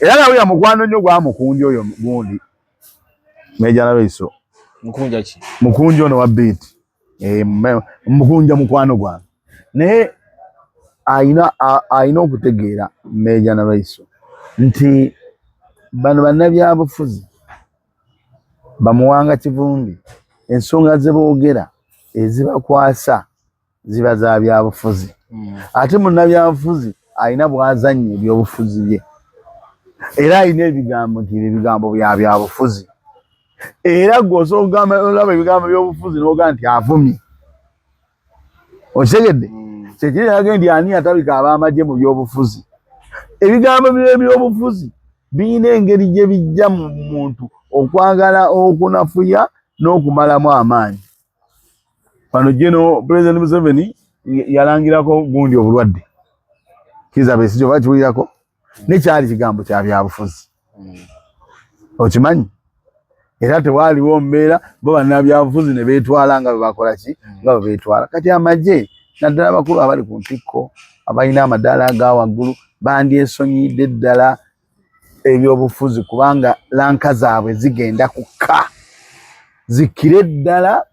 era nawulira mukwano nnyo gwa Mukunja oyo gundi Meja Nalweyiso. Mukunja ki? Mukunja ono wa Beat, Mukunja mukwano gwange, naye ayina okutegeera Meja Nalweyiso nti bano bannabyabufuzi bamuwanga Kivumbi, ensonga ze boogera ezibakwasa ziba za byabufuzi. Ate munnabyabufuzi alina bw'azannya ebyobufuzi bye, era alina ebigambo nti ebyo ebigambo bya byabufuzi, era gwe osobola okugamba olaba ebigambo by'obufuzi n'ogamba nti avumye. Okitegedde? Kyekiri nage nti ani yatabika ab'amagye mu byobufuzi? Ebigambo by'ebyobufuzi birina engeri gye bijja mu muntu okwagala okunafuya n'okumalamu amaanyi. Wano General President Museveni yalangirako gundi obulwadde Kizza Besigye, oba kiwulirako nekyali kigambo kya byabufuzi, okimanyi, era tewaaliwo mbeera bo bannabyabufuzi ne beetwala nga bwe bakola ki, nga bwe beetwala. Kati amagye naddala abakulu abali ku ntikko abalina amadaala aga waggulu bandyesonyidde ddala ebyobufuzi, kubanga rank zaabwe zigenda kukka zikkire ddala,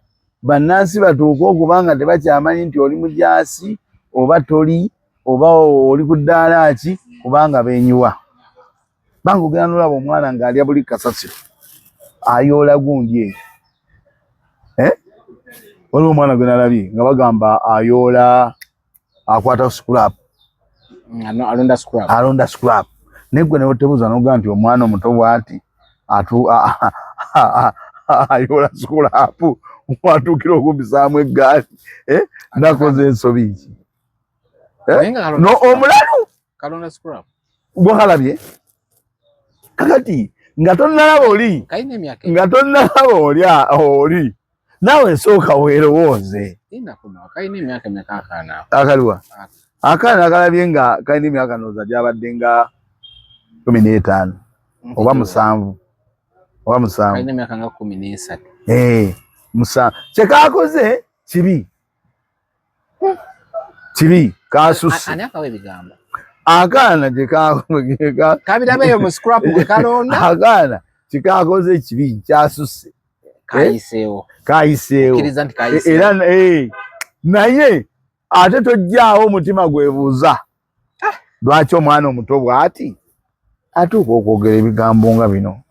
bannansi batuuke okuba nga tebakyamanyi nti oli mujaasi oba toli oba oli ku ddaala ki, kubanga beenyiwa. Banga ogenda nolaba omwana ng'alya buli kasasiro ayoola gundi eyo, eh? Waliwo omwana gwe nalabye nga bagamba ayoola, akwata scrap. Alonda scrap. Alonda scrap, naye gwe newetebuuza nogamba nti omwana omuto bwati ayoola scrap, watuukira okumbisaamu eggaali, eh? Nakoze ensobi ki? Eh? No omulalu kalonda scrap. Gwakalabye kakati nga tonnalaba oli kalina emyaka nga tonnalaba oli oli naawe sooka weerowooze. Kalina emyaka emeka akaana? Akaliwa akaana akalabye nga kalina emyaka nooza gyabadde nga 15 oba 7 oba 7. Kalina emyaka nga 13. Eh, 7. Kyekakoze kibi, kibi kasusse. Ani akawa ebigambo? Akaana kabirabeyo mu scrap gwe kalonda. Akaana kikakoze kibi, kyasusse. Kayiseewo. Kayiseewo. Kkiriza nti kayiseewo. Era naye ate tojjaawo omutima gwebuuza lwaki omwana omuto bw'ati atuuka okwogera ebigambo nga bino.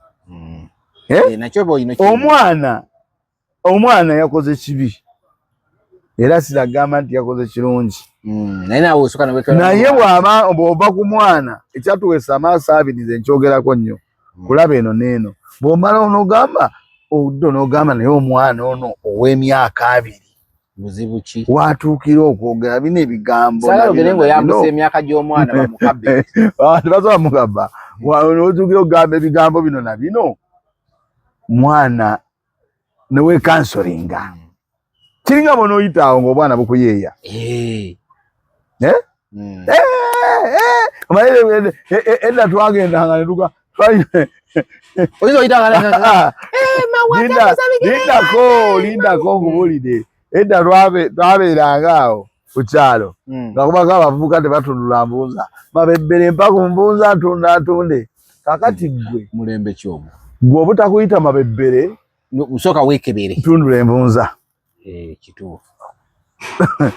Eh? Eh, nakyo oba olina Omwana yakoze kibi, era siragamba nti yakoze kirungi. Naye naawe osooka ne Naye bw'aba bw'ova ku mwana, ekyatuweesa amaaso abiri, nze nkyogerako nnyo kulaba eno n'eno, bw'omala onogamba oddo n'ogamba naye omwana ono ow'emyaka 20 buzibu ki watuukira okwogera bino ebigambo? Saagala Na ogere bino na ng'oyambusa bino. emyaka gy'omwana bamukabbe. Tebasobola mugamba otuukira okugamba ebigambo bino na bino, mwana newekansolinga kiringa bw'onooyita awo ng'obwana bukuyeeya. Eh? Eh, eh, omanyi edda twagendanga netuka Oyinza oyita nga Lindako, lindako nkubulire. Edda twabeeranga awo ku kyalo nga kubako abavubuka tebatundula nvunza, mabebbere mpa ku nvunza ntunda ntunde. Kakati gwe Mulembe ki ogwo? Gwe obutakuyita mabebbere, Sooka weekebere. Tundula envunza. Eh, kituufu,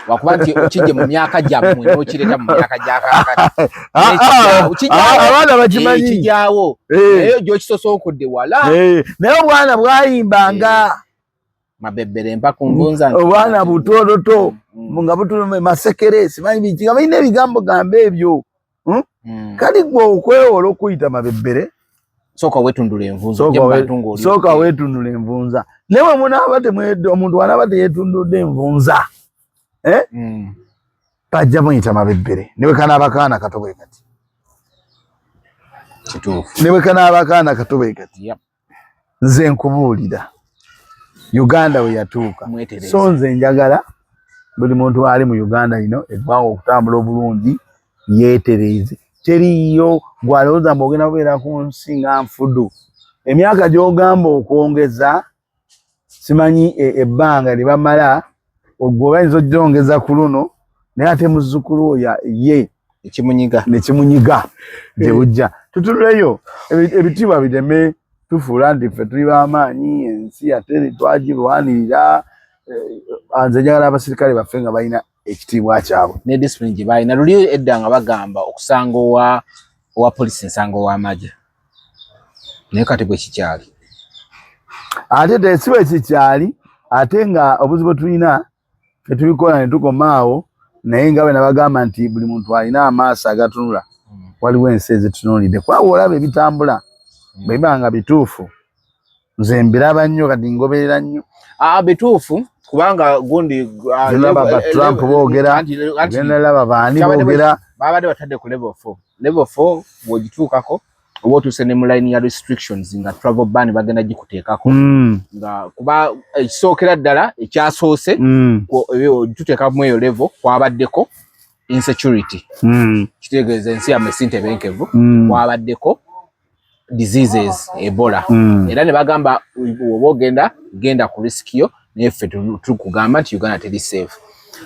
wakuba nti okijje mu myaka gyammwe n'okireeta mu myaka gya kaakati. Ah, ah, Kijjawo. ah, abaana bakimanyi. Kijjawo. Eh, Naye gy'okisosonkodde wala. Eh, naye obwana bwayimbanga Mabebbere mpa ku nvunza. Obwana butototo nga butulume masekere simanyi biki, nga balina ebigambo gamba ebyo. Kali gwe okwewola okuyita mabebbere, Sooka weetundula envunza. Sooka Ojje mu bantu ng'oli sooka weetundula envunza. Naye bwe munaaba temwedde, omuntu anaaba teyetundudde envunza, eh? Bajja muyita mabebbere ne bwe kanaaba kaana kato bwe kati. Kituufu. Ne bwe kanaaba akaana kato bwe kati. Yep. Nze nkubuulira Uganda we yatuuka. Mwetereze. So nze njagala buli muntu ali mu Uganda ino eggwanga okutambula obulungi yeetereeze. Teriiyo gw'alowooza mbu ogenda kubeera ku nsi nga nfudu. Emyaka gy'ogamba okwongeza simanyi ebbanga lye bamala gwe bayinza ogyongeza ku luno naye ate muzzukulu oyo ye ekimunyiga ne kimunyiga gye bujja. Tutuleyo ebitiibwa bireme tufuula nti ffe tuli b'amaanyi, ensi ate twagirwanirira. Nze njagala abasirikale baffe nga balina ekitiibwa kyabwe ne discipline gye balina. Luli edda nga bagamba okusanga owa polisi nsanga ow'amagye, naye kati bwe kikyali? Ate tesi bwe kikyali, ate nga obuzibu bwe tulina ffe tubikola ne tukoma awo, naye nga bwe nabagamba nti buli muntu alina amaaso agatunula, waliwo ensi ezitunuulidde kubanga olaba ebitambula bwe biba nga bituufu. Nze mbiraba nnyo, kati ngoberera nnyo. Ah, bituufu kubanga gundi Genda ba Trump boogera, genda laba baani boogera. Babadde batadde ku level 4. Level 4 bw'ogituukako oba otuuse ne mu line ya restrictions nga travel ban bagenda gikuteekako, nga kuba ekisookera ddala ekyasoose tuteekamu eyo level kwabaddeko insecurity, kitegeeza ensi yammwe si ntebenkevu, kwabaddeko diseases, Ebola, era ne bagamba oba ogenda genda ku risk yo, naye ffe tukugamba nti Uganda teri safe.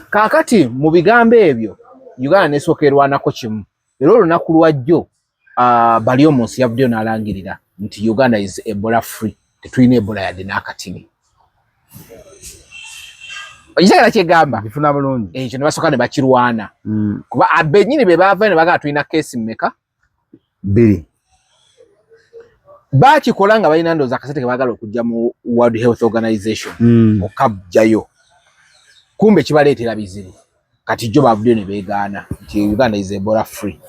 Kaakati mu bigambo ebyo Uganda nesooka erwanako kimu, era olunaku lwajjo bali omunsi yavuddeyo n'alangirira nti Uganda is Ebola free, tetulina Ebola yadde n'akatini. Okitegera kyegamba? Gifuna bulungi. Ekyo ne basooka ne bakirwana, kuba abennyini be baavayo ne bagamba tulina case mmeka? Bbiri. Bakikola nga balina ndowooza akasente ke baagala okujja mu World Health Organization, okabjayo, kumbe kibaleetera bizibu. Kati jjo bavuddeyo ne beegaana nti Uganda is Ebola free.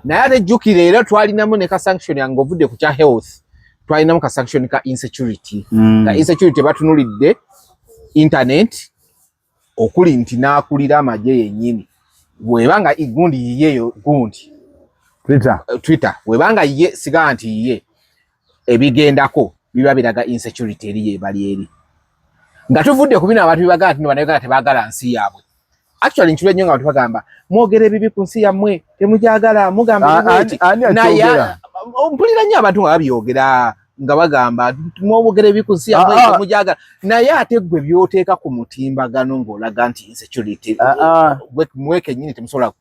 Naye ate jjukira era twalinamu ne ka sanction nga ovudde ku kya health, twalinamu ka sanction ka insecurity, nga insecurity batunulidde internet okuli nti n'akulira amagye yennyini bwebanga gundi yiyeyo gundi Twitter. Twitter webanga ye sigaa nti yiye ebigendako biba biraga insecurity eri yebali eri. Nga tuvudde ku bino abantu bibagaa nti bannayuganda tebaagala nsi yaabwe. Actually nkirwa nnyo nga abantu bagamba mwogera ebibi ku nsi yammwe, temugyagala, mugamba ebibi ani naye akyogera? Mpulira nnyo abantu nga babyogera nga bagamba mwogera ebibi ku nsi yammwe, temugyagala, naye ate ggwe by'oteeka ku mutimbagano ng'olaga nti insecurity, mwe kennyini temusobola.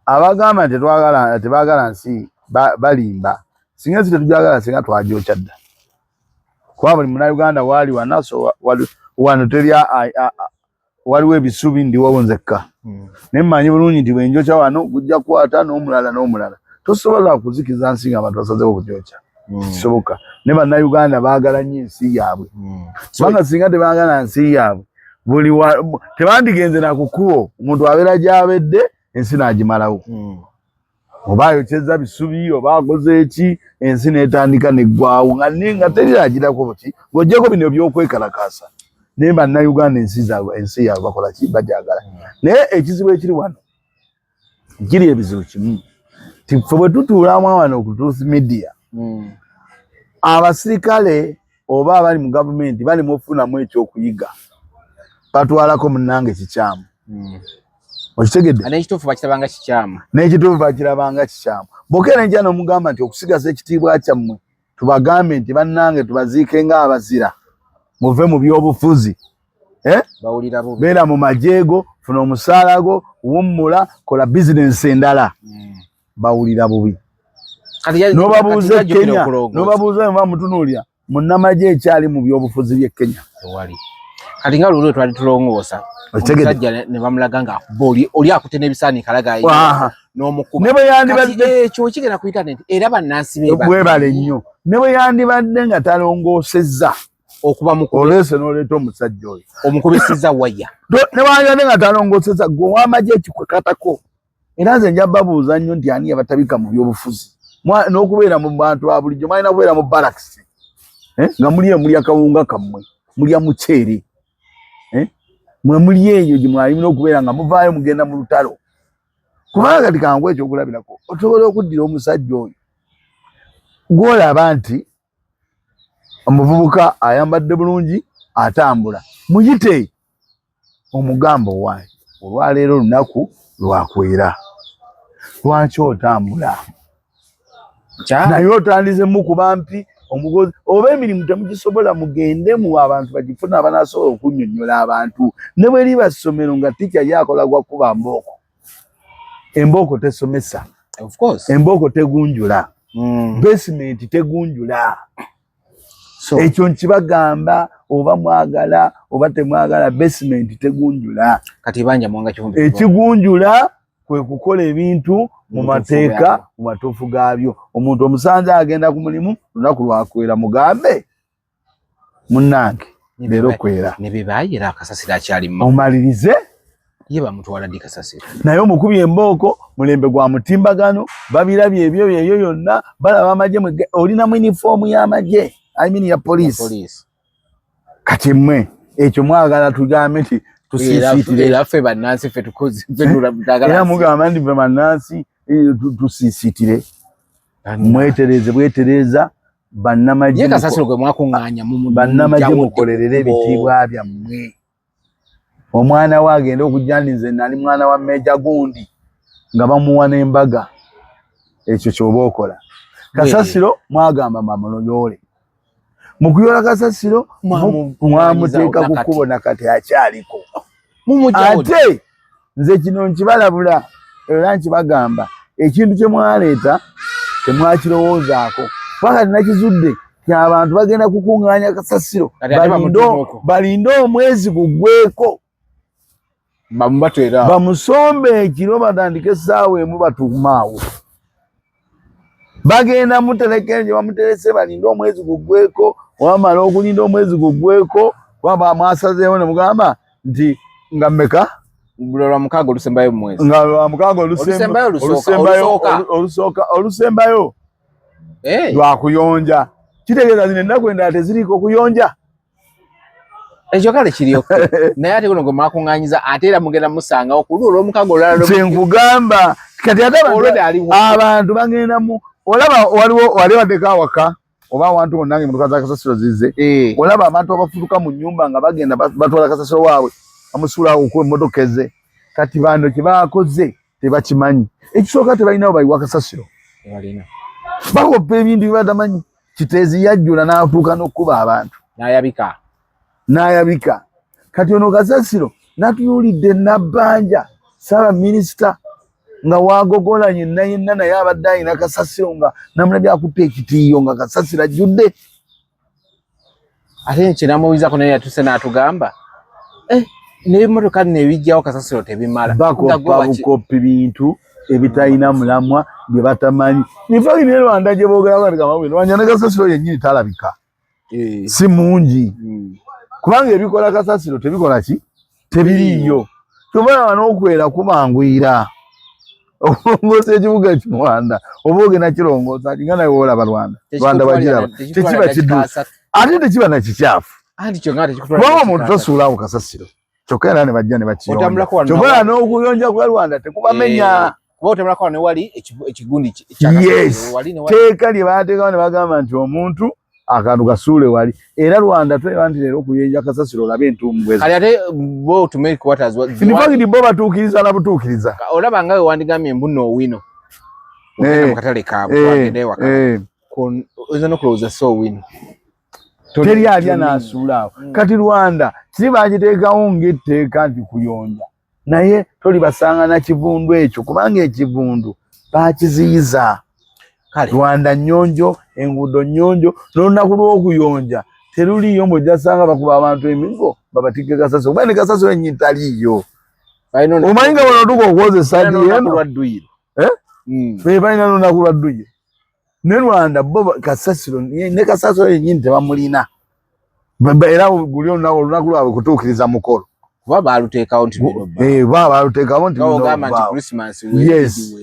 Abagamba nti tetwagala, tebaagala nsi balimba. Singa ensi tetujagala, singa twagyokya dda, kuba buli munnayuganda waali wanaso wano teri waliwo ebisubi, ndiwo nzekka, naye mmanyi bulungi nti bwenjokya wano gujja kukwata n'omulala n'omulala. Tosobola kuzikiza nsi nga abantu basazewo okugyokya, kisoboka. Ne bannayuganda baagala nnyo ensi yaabwe, kubanga singa tebaagala nsi yaabwe buli tebandigenze na ku kkubo. Omuntu abeera gy'abedde ensi n'agimalawo, oba ayokyeza bisubi oba akoze eki, ensi n'etandika neggwawo nga nga teriragirako buki ng'oggyeko bino ebyokwekalakaasa. Naye bannayuganda ensi zaabwe, ensi yaabwe bakola ki? Bajagala. Naye ekizibu ekiri wano kiri ebizibu kimu ti ffe bwe tutuulamu wano ku Truth Media, abasirikale oba abali mu gavumenti bali mu okufunamu ekyokuyiga, batwalako munnange kikyamu. Okitegedde? N'ekituufu bakirabanga kikyamu. N'ekituufu bakirabanga kikyamu. Bokeera enkya n'omugamba nti okusigaza ekitiibwa kyammwe tubagambe nti bannange tubaziike ng'abazira, muve mu byobufuzi, eh? Bawulira bubi. Beera mu majeego, funa omusaala gwo, wummula, kola bizinensi endala. Bawulira bubi. N'obabuuza e Kenya, n'obabuuza muba mutunuulira munnamagye ekyali mu byobufuzi by'e Kenya. Tewali. Kati nga luli twali tulongoosa Okitegedde? omusajja ne bamulaga nga akuba oli akutte n'ebisaaniiko alaga n'omukuba. Ne bwe yandibadde Kati ekyo kigenda ku internet era bannansi be bwebale nnyo, ne bwe yandibadde nga talongoosezza okuba mukubi oleese n'oleeta omusajja oyo omukubisiza waya. Ne wandibadde nga talongoosezza, gwe ow'amagye ekikwekatako. Era nze nja babuuza nnyo nti ani yabatabika mu byobufuzi n'okubeera mu bantu ba bulijjo? Mwalina kubeera mu barracks, eh? Nga muli eyo mulya kawunga kammwe, mulya muceere, eh? Mwe muli eyo gye mwalina okubeera nga muvaayo mugenda mu lutalo. Kubanga kati kangu ekyokulabirako, osobola okuddira omusajja oyo. Gwolaba nti omuvubuka ayambadde bulungi atambula, muyite omugambo, waayi, olwaleero lunaku lwakwera, lwaki otambula? Naye otandise mukuba mpi omugozi oba emirimu temugisobola, mugendemu abantu bagifuna abanasobola okunyonyola abantu. Ne bwe liba ssomero nga ticca yakola gwa kuba mbooko, embooko tesomesa, embooko tegunjula, basement tegunjula. Ekyo nkibagamba oba mwagala oba temwagala, basement tegunjula. Kati banja Muwanga Kivumbi Ekigunjula kwe kukola ebintu mu mateeka, mu matuufu gaabyo. Omuntu omusanze agenda ku mulimu lunaku lwakwera, mugambe, munnange, leero kwera. Ne bebayira akasasiro akyali mu Omalirize. Ye bamutwala ddi kasasiro? Naye omukubi embooko mulembe gwa mutimbagano, babirabye ebyo ebyo yonna, balaba amagye, olina mu yunifoomu y'amagye, I mean ya poliisi. Kati mmwe ekyo mwagala tugambe nti tusiisiitire? Era ffe bannansi ffe tukoze. Era mugamba nti ffe bannansi tusiisiitire? Mwetereze bwetereza bannamagye. Kasasiro gwe mwakuŋŋaanya. Bannamagye, mukolerere ebitiibwa byammwe. Omwana we agenda okujja nti nze nali mwana wa meja gundi, nga bamuwa n'embaga. Ekyo kyoba okola. Kasasiro mwagamba bamuyoole, mu kuyola kasasiro mwamuteeka ku kkubo, nakati akyaliko. Ate nze kino nkibalabula era nkibagamba, ekintu kye mwaleeta temwakirowoozaako, paka nakizudde ti abantu bagenda kukuŋŋaanya kasasiro, balinde omwezi gugweko, bamusombe ekiro, batandike essaawa 1, batuumaawo bagenda mutereka gye bamuterese, balinde omwezi gugweko. Wamala okulinda omwezi gugweko, waba mwasazeewo ne mugamba nti nga mmeka? Lwa mukaaga olusembayo mu mwezi. Nga lwa mukaaga olusembayo lwakuyonja, kitegeeza zino ennaku endala teziriiko okuyonja. Ekyo kale kiriyo, naye ate guno gwe mwakuŋŋanyiza, ate era mugenda musangawo ku lwo olw'omukaaga olulala. Kyenkugamba kati, ate abantu bagenda mu olaba waliwo wali baddeko awaka oba awantu wonna nga emotoka za kasasiro zizze, olaba abantu abafutuka mu nyumba nga bagenda batwala kasasiro waabwe, bamusuulawo ku emmotoka eze. Kati bano kye bakoze tebakimanyi. Ekisooka, tebalinawo bayiwa kasasiro, bakoppa ebintu byebatamanyi. Kiteezi yajjula n'atuuka n'okkuba abantu. N'ayabika. N'ayabika. Kati ono kasasiro natunuulidde Nabbanja saabaminisita nga wagogola yenna yenna, naye abadde alina kasasiro nga namulabye akutte ekitiiyo nga kasasiro ajjudde. Ate kyenamuwizako, naye yatuse n'atugamba, eh, n'ebimotoka nno ebijjawo kasasiro tebimala. Bakoppa bukopi bintu ebitalina mulamwa bye batamanyi. In fact ne Rwanda gye boogera, Rwanda ne kasasiro yennyini talabika, si mungi, kubanga ebikola kasasiro tebikola ki, tebiriiyo. Kyova n'okwera kubanguyira okulongoosa ekibuga Rwanda, oba ogenda kirongoosa nga nawe olaba Rwanda. Rwanda bagiraba, tekiba kiddu ate tekiba nakikyafu, kubanga omuntu tosuulaawo kasasiro. Kyokka era ne bajja ne bakiyonja. Kyova n'okuyonja kwa Rwanda tekubamenya. Yes, teeka lye bateekawo ne bagamba nti omuntu akantu kasuule wali. Era Rwanda tuleba nti leero okuyenja kasasiro olabe entuumu. In fact bo batuukiriza na butuukiriza. Olaba nga wewandigambye mbu noowino ogenda mu katale kaabwe, wagenda ewaka, oyinza n'okulowooza si owino. Teri alya n'asuula awo. Kati Rwanda kiri bagiteekawo ng'etteeka nti kuyonja, naye tolibasanga na kivundu ekyo, kubanga ekivundu bakiziyiza. Rwanda nnyonjo, enguudo nnyonjo, n'olunaku lw'okuyonja teruliiyo mbw'ojja sanga bakuba abantu emigo babatike kasasiro, kuba ne kasasiro ennyini taliiyo. Omanyi nga bano otuuka okwoza esaati eno, be balina lunaku lwa dduyiro. Ne Rwanda bo kasasiro ne kasasiro yennyini tebamulina, era guli olunaku lwabwe kutuukiriza mukolo. Kuba baluteekawo nti Ba baluteekawo nti yes,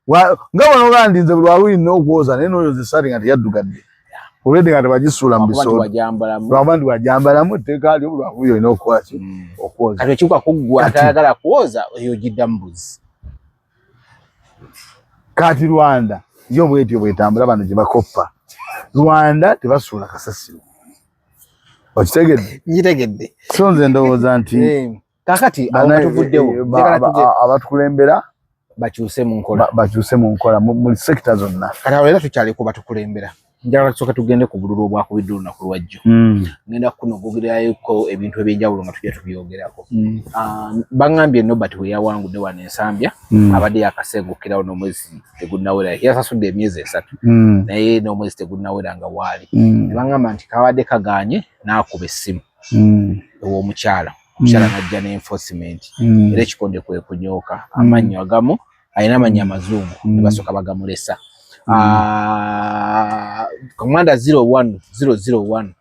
nga bano nti nze buli lwawiri nina okwoza, naye noyoza esaati nga teyaddugadde olwedde nga tebagisuula mu bisooto, lwakuba nti wajambalamu. Etteeka lyo buli lwakubiri olina okukola ki? Okwoza. Kati ekikuba kuggwa atayagala kwoza, eyo gidda mu buzi. Kati Rwanda yo bwetyo bwetambula, bano gye bakoppa. Rwanda tebasuula kasasiro. Okitegedde? Nkitegedde. So nze ndowooza nti eh, kakati awo tuvuddewo eh, abatukulembera bakyuse mu nkola, bakyuse mu nkola mu sekita zonna. Kati awo era tukyaliko batukulembera. Njagala tusooke tugende ku bululu obwakubiddwa olunaku lwajjo. Ngenda kunogogerayoko ebintu ebyenjawulo nga tujja tubyogerako. Ah, baŋŋambye Nobert we yawangudde wano ensambya abadde yakasengukirawo n'omwezi tegunnawera, yasasudde emyezi 3 naye n'omwezi tegunnawera nga waali. Ne baŋŋamba nti kabadde kagaanye n'akuba essimu ew'omukyala, omukyala n'ajja ne enforcement era ekikonde kwe kunyooka amannyo agamu alina amannya amazungu ne basooka bagamulesa. Ah, Commander 01001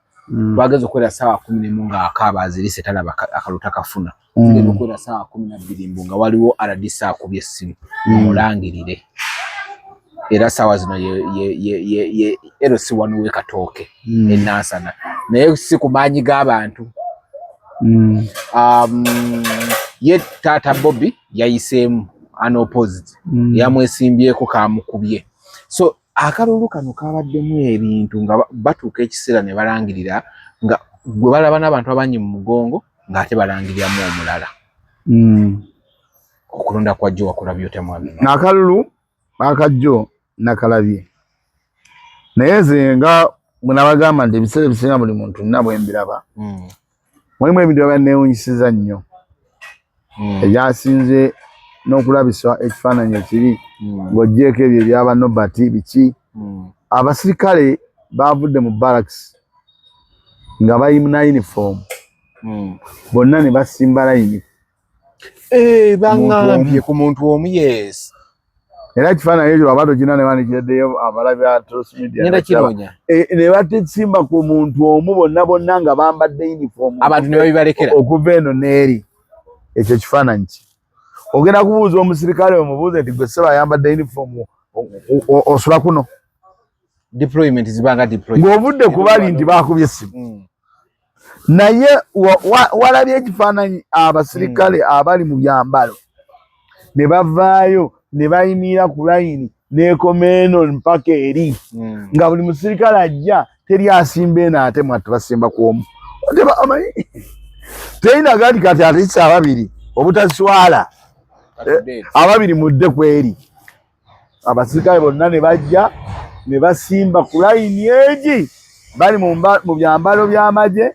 twageza okuwera ssaawa 11 nga akaaba azirise talaba akaluta kafuna. Tugenda okuwera ssaawa 12 mbu nga waliwo RDC akubye essimu omulangirire. Era ssaawa zino ye LC1 w'e Katooke e Nansana, naye si ku maanyi g'abantu. Ye taata Bobi yayiseemu unopposed, yamwesimbyeko kamukubye. So akalulu kano kabaddemu ebintu nga batuuka ekiseera ne balangirira nga gwe balaba n'abantu abangi mu mugongo ng'ate balangiriramu omulala. Okulonda kwa jjo wakulabye otya mwami? Akalulu akajjo nakalabye, naye nze nga bwe nabagamba nti ebiseera ebisinga buli muntu nina bwe mbiraba. Mulimu ebintu ebyanneewuunyisiza nnyo ebyasinze n'okulabisa ekifaananyi ekibi ng'oggyeeko ebyo ebyaba Nobert biki. Abasirikale baavudde mu barracks nga balina uniform bonna ne basimba layini. Eh, baŋŋambye ku muntu omu, yes. Era ekifaananyi ekyo bw'aba tokirina ne bandikireddeyo abalabi ba Toss Media. Ngenda kinoonya. Eh, ne batesimba ku muntu omu bonna bonna nga bambadde uniform. Abantu ne babibalekera. Okuva eno n'eri. Ekyo kifaananyi ki? Ogenda kubuuza omusirikale omubuuze nti gwe ssebo ayambadde uniform osula kuno. Deployment zibanga deployment. Ng'ovudde ku bali nti baakubye essimu. Naye walabye ekifaananyi abasirikale abali mu byambalo ne bavaayo ne bayimirira ku layini n'ekoma eno mpaka eri nga buli musirikale ajja teri asimba eno ate mwattu basimba ku omu. Omanyi terina gati kati atisa ababiri obutaswala ababiri mudde ku eri. Abasirikale bonna ne bajja ne basimba ku layini egi bali mu byambalo by'amagye.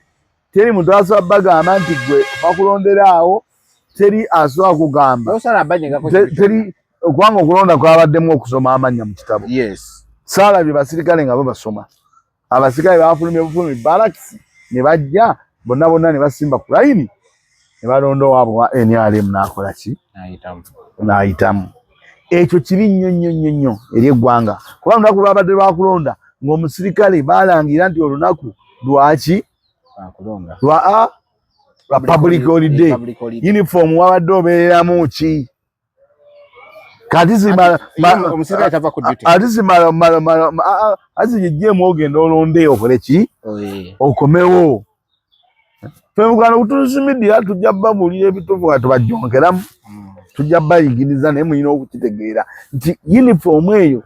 Teri muntu asobola bagamba nti gwe bakulondera awo, teri asobola kugamba teri, kubanga okulonda kwabaddemu okusoma amannya mu kitabo. Saalabye basirikale nga bo basoma. Abasirikale bafulumye bufulumi barracks ne bajja bonna bonna ne basimba ku layini ne balonda owaabwe wa NRM n'akola ki? N'ayitamu. Ekyo kibi nnyo nnyo nnyo nnyo eri eggwanga, kuba olunaku lwabadde lwakulonda ng'omusirikale balangira nti olunaku lwaki lwa public holiday, uniform wabadde obeereramu ki? Kati zimala ogenda olonde okole ki okomewo. Ffe Buganda kutuusi media tujja babuulira ebituufu nga tubajjonkeramu, tujja bayigiriza, naye mulina okukitegeera nti uniform eyo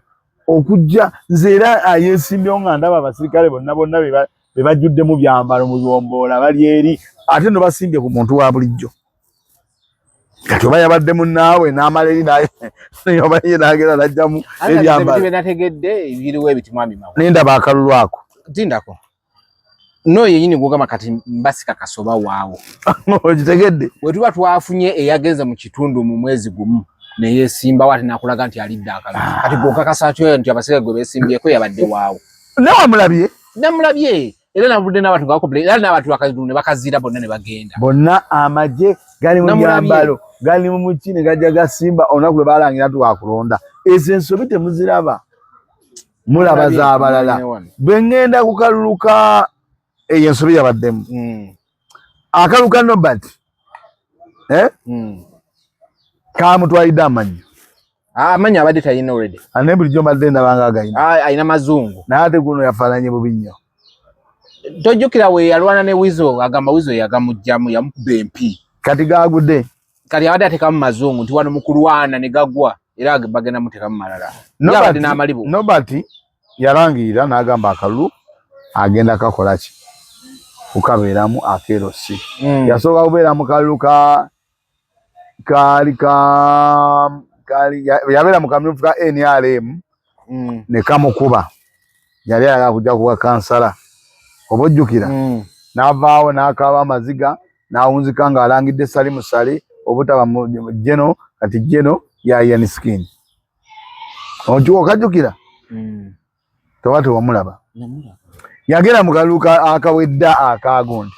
okujja nze era ayeesimbyewo nga ndaba abasirikale bonna bonna be bajjudde mu byambalo mu biwomboola bali eri, ate no basimbye ku muntu wa bulijjo. Kati oba yabadde munnaawe n'amala eri oba ye n'agenda n'ajjamu ebyambalo. Nategedde biriwo ebiti mwami Mawa. Naye ndaba akalulu ako. Tindako. No yenyini gwogamba kati mbasika kasoba waawo. Okitegedde? Bwe tuba twafunye eyagenze mu kitundu mu mwezi gumu neyesimbawo ate nakulaga nti alidde akalulu. Kati gwokakasa atyo nti abasirikale gwe beesimbyeko yabadde waawo. Nawe wamulabye? Namulabye. Era navudde n'abantu nga bakopula, era n'abantu bakazira ne bakazira bonna ne bagenda. Bonna amagye gali mu byambalo, gali mu muki ne gajja gasimba olunaku lwe balangira nti wakulonda. Ezo ensobi temuziraba. Mulaba z'abalala. Bwe ŋŋenda ku kalulu ka eyo ensobi yabaddemu. Akalulu ka Nobert kamutwalidde amannyo. Amannya abadde talina already. Ane bulijjo mbadde ndaba nga agayina. Alina mazungu. Naye ate guno yafaananye bubi nnyo. Tojjukira we yalwana ne Weasel, agamba Weasel yagamuggyamu, yamukuba empi. Kati gaagudde. Kati abadde ateekamu mazungu nti wano mu kulwana ne gagwa era bagenda muteekamu malala. Yabadde n'amalibu. Nobert Yalangirira n'agamba akalulu agenda kakola ki kukabeeramu akeerosi. Yasooka kubeera mu kalulu ka kaali ka kaali yabeera mu kamyufu ka NRM ne kamukuba. Yali ayagala kujja kuba kansala oba ojjukira, n'avaawo n'akaaba amaziga n'awunzika ng'alangidde Salimu Sale obutaba jeno kati jeno ya Alien Skin. Okajjukira? Toba tewamulaba. Yagenda mu kalulu akawedda akagundi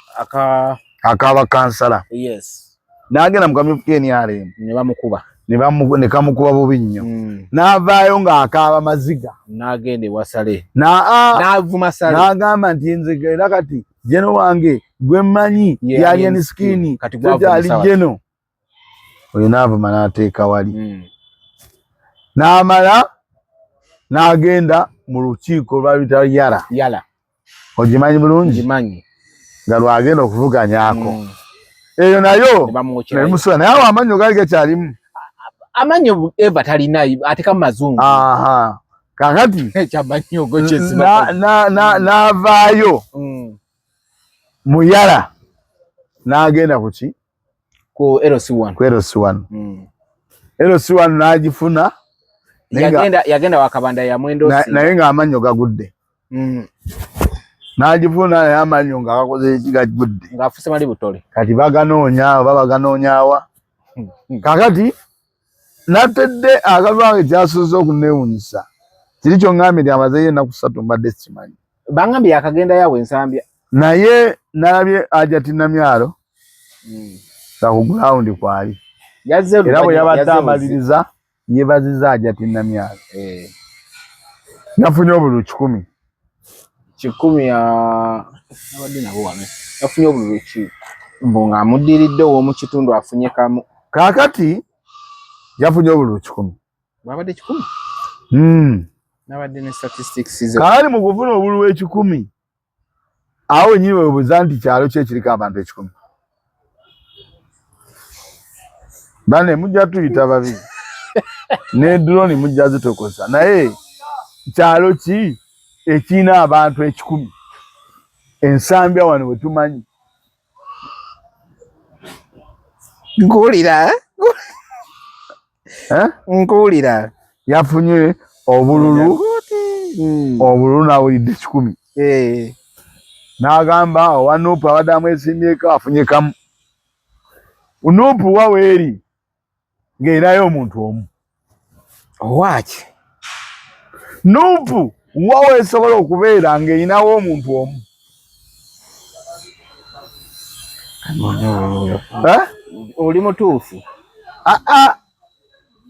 akaba kansala. N'agenda mu kamyufu ka NRM. Ne bamukuba. Ne kamukuba bubi nnyo. N'avaayo ng'akaaba maziga. N'agenda ewa Sale. N'avuma Sale. N'agamba nti nze era kati jeno wange gwe mmanyi ya Alien Skin tekyali jeno. Oyo n'avuma n'ateeka wali. N'amala n'agenda mu lukiiko lwaluyita Yala. Yala. Ogimanyi bulungi? Ngimanyi. Nga lwagenda okuvuganyaako. Eyo nayo nemusula naye awo amannyo gaali gakyalimu. Amannyo Eva talina ateka mu mazungu. Aha. Kakati ekyamannyo go n'avaayo mu Yala n'agenda ku ki? Ku LC1. Ku LC1. LC1 n'agifuna. Yagenda Wakabanda ya Mwendo. Naye ng'amannyo gagudde. N'agifuna naye amannyo nga gakoze eki gagudde. Ng'afuse mali butole. Kati baganoonya oba baganoonyaawa. Kakati natedde akalulu kange kyasoose okunneewuunyisa. Kiri ky'oŋŋambye nti amazeeyo ennaku 3 mbadde sikimanyi. Bangambye yakagenda yawe Ensambya. Naye nalabye Hajati Namyalo nga ku ground kwali. Era bwe yabadde amaliriza yeebazizza Hajati Namyalo. Yafunye obululu 100. 100 nabadde nabo wano. Yafunye obululu mbu ng'amuddiridde ow'omu kitundu afunye kamu. Kaakati yafunye obululu 100. Bwabadde 100? Nabadde ne statistics ze. Kaali mu kufuna obululu 100. Awo wennyini weebuuza nti kyalo ki ekiriko abantu 100. Bane mujja tuyita babi. Ne drone mujja zitokosa. Naye kyalo ki ekirina abantu 100? Ensambya wano we tumanyi. Nkuwulira. Nkuwulira. Yafunye obululu obululu n'awulidde 100. N'agamba owa Nuupu abadde amwesimbyeko afunye kamu. Nuupu wa weeri ng'erinayo omuntu omu. Owaaki? Nuupu wa weesobola okubeera ng'erinawo omuntu omu. Oli mutuufu.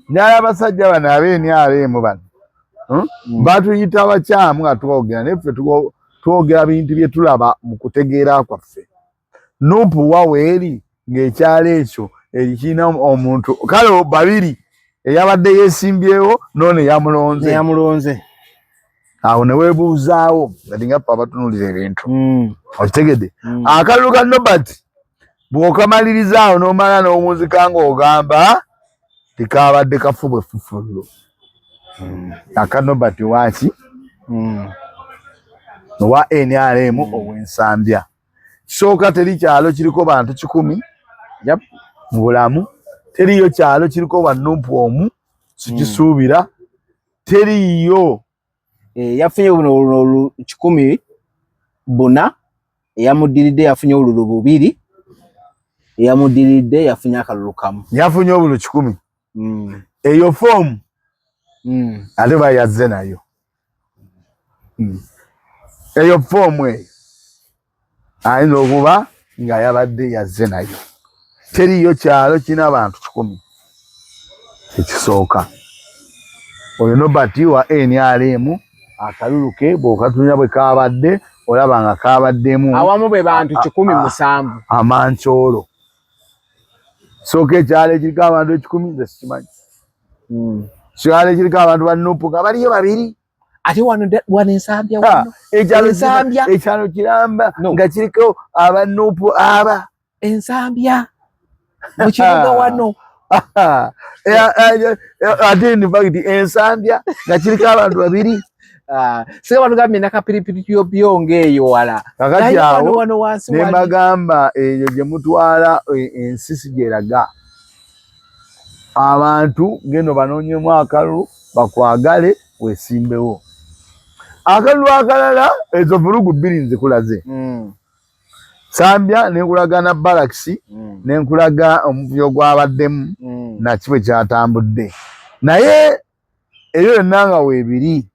Nyala abasajja bano ab'NRM bano batuyita bakyamu nga twogera naye ffe twogera bintu bye tulaba mu kutegeera kwaffe. Nuupu wa weeri ng'ekyalo ekyo ekirina omuntu kale babiri eyabadde yeesimbyewo n'ono eyamulonze. Eyamulonze. Awo ne weebuuzaawo kati nga ffe abatunuulira ebintu. Okitegedde? Akalulu ka Nobert bw'okamaliriza awo n'omala n'owunzika ng'ogamba tekaabadde kafu bwe ffufullo. Aka Nobert waaki? Owa NRM ow'Ensambya. Kisooka teri kyalo kiriko bantu 100 mu bulamu, teriyo kyalo kiriko wa Nuupu omu, sikisuubira, teriyo. Yafunye buno olululu 104, eyamuddiridde yafunye obululu 2, eyamuddiridde yafunye akalulu kamu. Yafunye obululu 100. Eyo foomu ate bayazze nayo. Eyo foomu eyo ayinza okuba nga yabadde yazze nayo. Teriyo kyalo kirina abantu 100. Ekisooka oyo Nobert wa NRM akalulu ke bw'okatunula bwe kaabadde olaba nga kaabaddemu awamu be bantu 107 amancoolo. Sooka ekyalo ekiriko abantu 100 nze sikimanyi. Kyalo ekiriko abantu ba Nuupu nga baliyo 2. Ate wano Ensambya wano. Ekyalo kiramba nga kiriko aba Nuupu aba. Ensambya mu kibuga wano. Ate in fact Ensambya nga kiriko abantu 2. Ah, singa batugambye nakapiripiri pyopyo ng'eyo wala. Kakati Naye awo wano wansi ne wali. mbagamba eyo gye mutwala ensisi gyeraga abantu geno banoonyemu akalulu bakwagale wesimbewo. Akalulu akalala ezo vulugu bbiri nzikulaze. Sambya nenkulaga na barakisi nenkulaga omuvuyo gwabaddemu naki bwe kyatambudde, naye ebyo byonna nga weebiri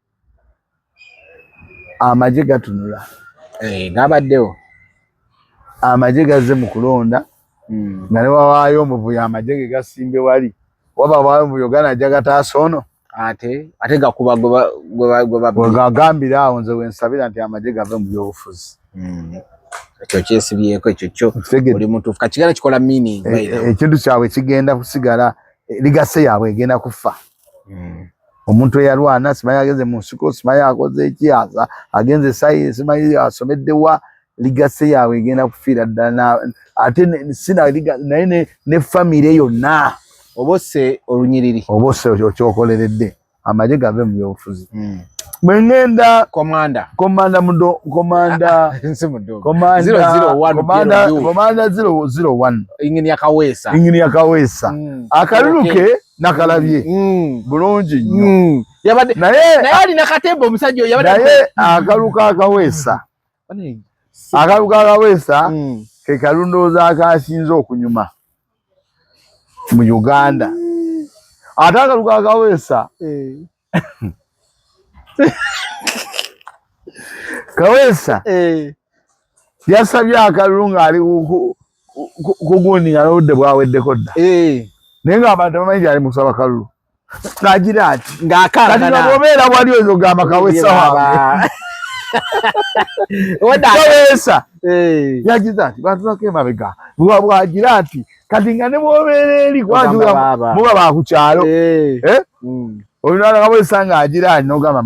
amagye gatunula. Gabaddewo. Amagye gazze mu kulonda nga ne wawaayo omuvuyo amagye ge gasimbye wali, waba wawaayo omuvuyo ganajja gataasa ono ate gakuba gwe wegagambira awo. Nze wensabira nti amagye gave mu byobufuzi. Ekyo kyesibyeko ekyo kyo. Nkitegedde. Oli mutuufu, kakigala kikola meaning by the way. Ekintu kyabwe kigenda kusigala, legacy yaabwe egenda kufa. Omuntu eyalwana simanyi agenze mu nsiko, simanyi akoze eki, agenze sayi, simanyi asomeddewa, legacy yaabwe egenda kufiira ddala ate sina naye ne famire yonna. Oba osse olunyiriri. Oba osse okyokoleredde. Amagye gave mu byobufuzi. Bwe ŋŋenda komanda komanda mudo komanda nsi mudo komanda 001 komanda PLU. Komanda 001. Engineer Kaweesa. Engineer Kaweesa. Akalulu ke nakalabye bulungi nnyo. Yabadde naye naye alina katemba omusajja oyo yabadde naye akalulu ka Kaweesa, akalulu ka Kaweesa ke kalundooza akasinze okunyuma mu Uganda. Ate akalulu ka Kaweesa, Kaweesa yasabye akalulu ng'ali kugundi nga n'obudde bwaweddeko dda, naye ng'abantu tebamanyi gyali mu kusaba kalulu, ng'agira ati kati nga ng'akankana bw'obeera wali oyinza okugamba Kaweesa wange. Kaweesa yagize ati batulako emabega bwagira ati kati nga ne bw'obeera eri Ogamba kubanga baaba. muba ba ku kyalo. Eh? Olina Kaweesa ng'agira ati n'ogamba,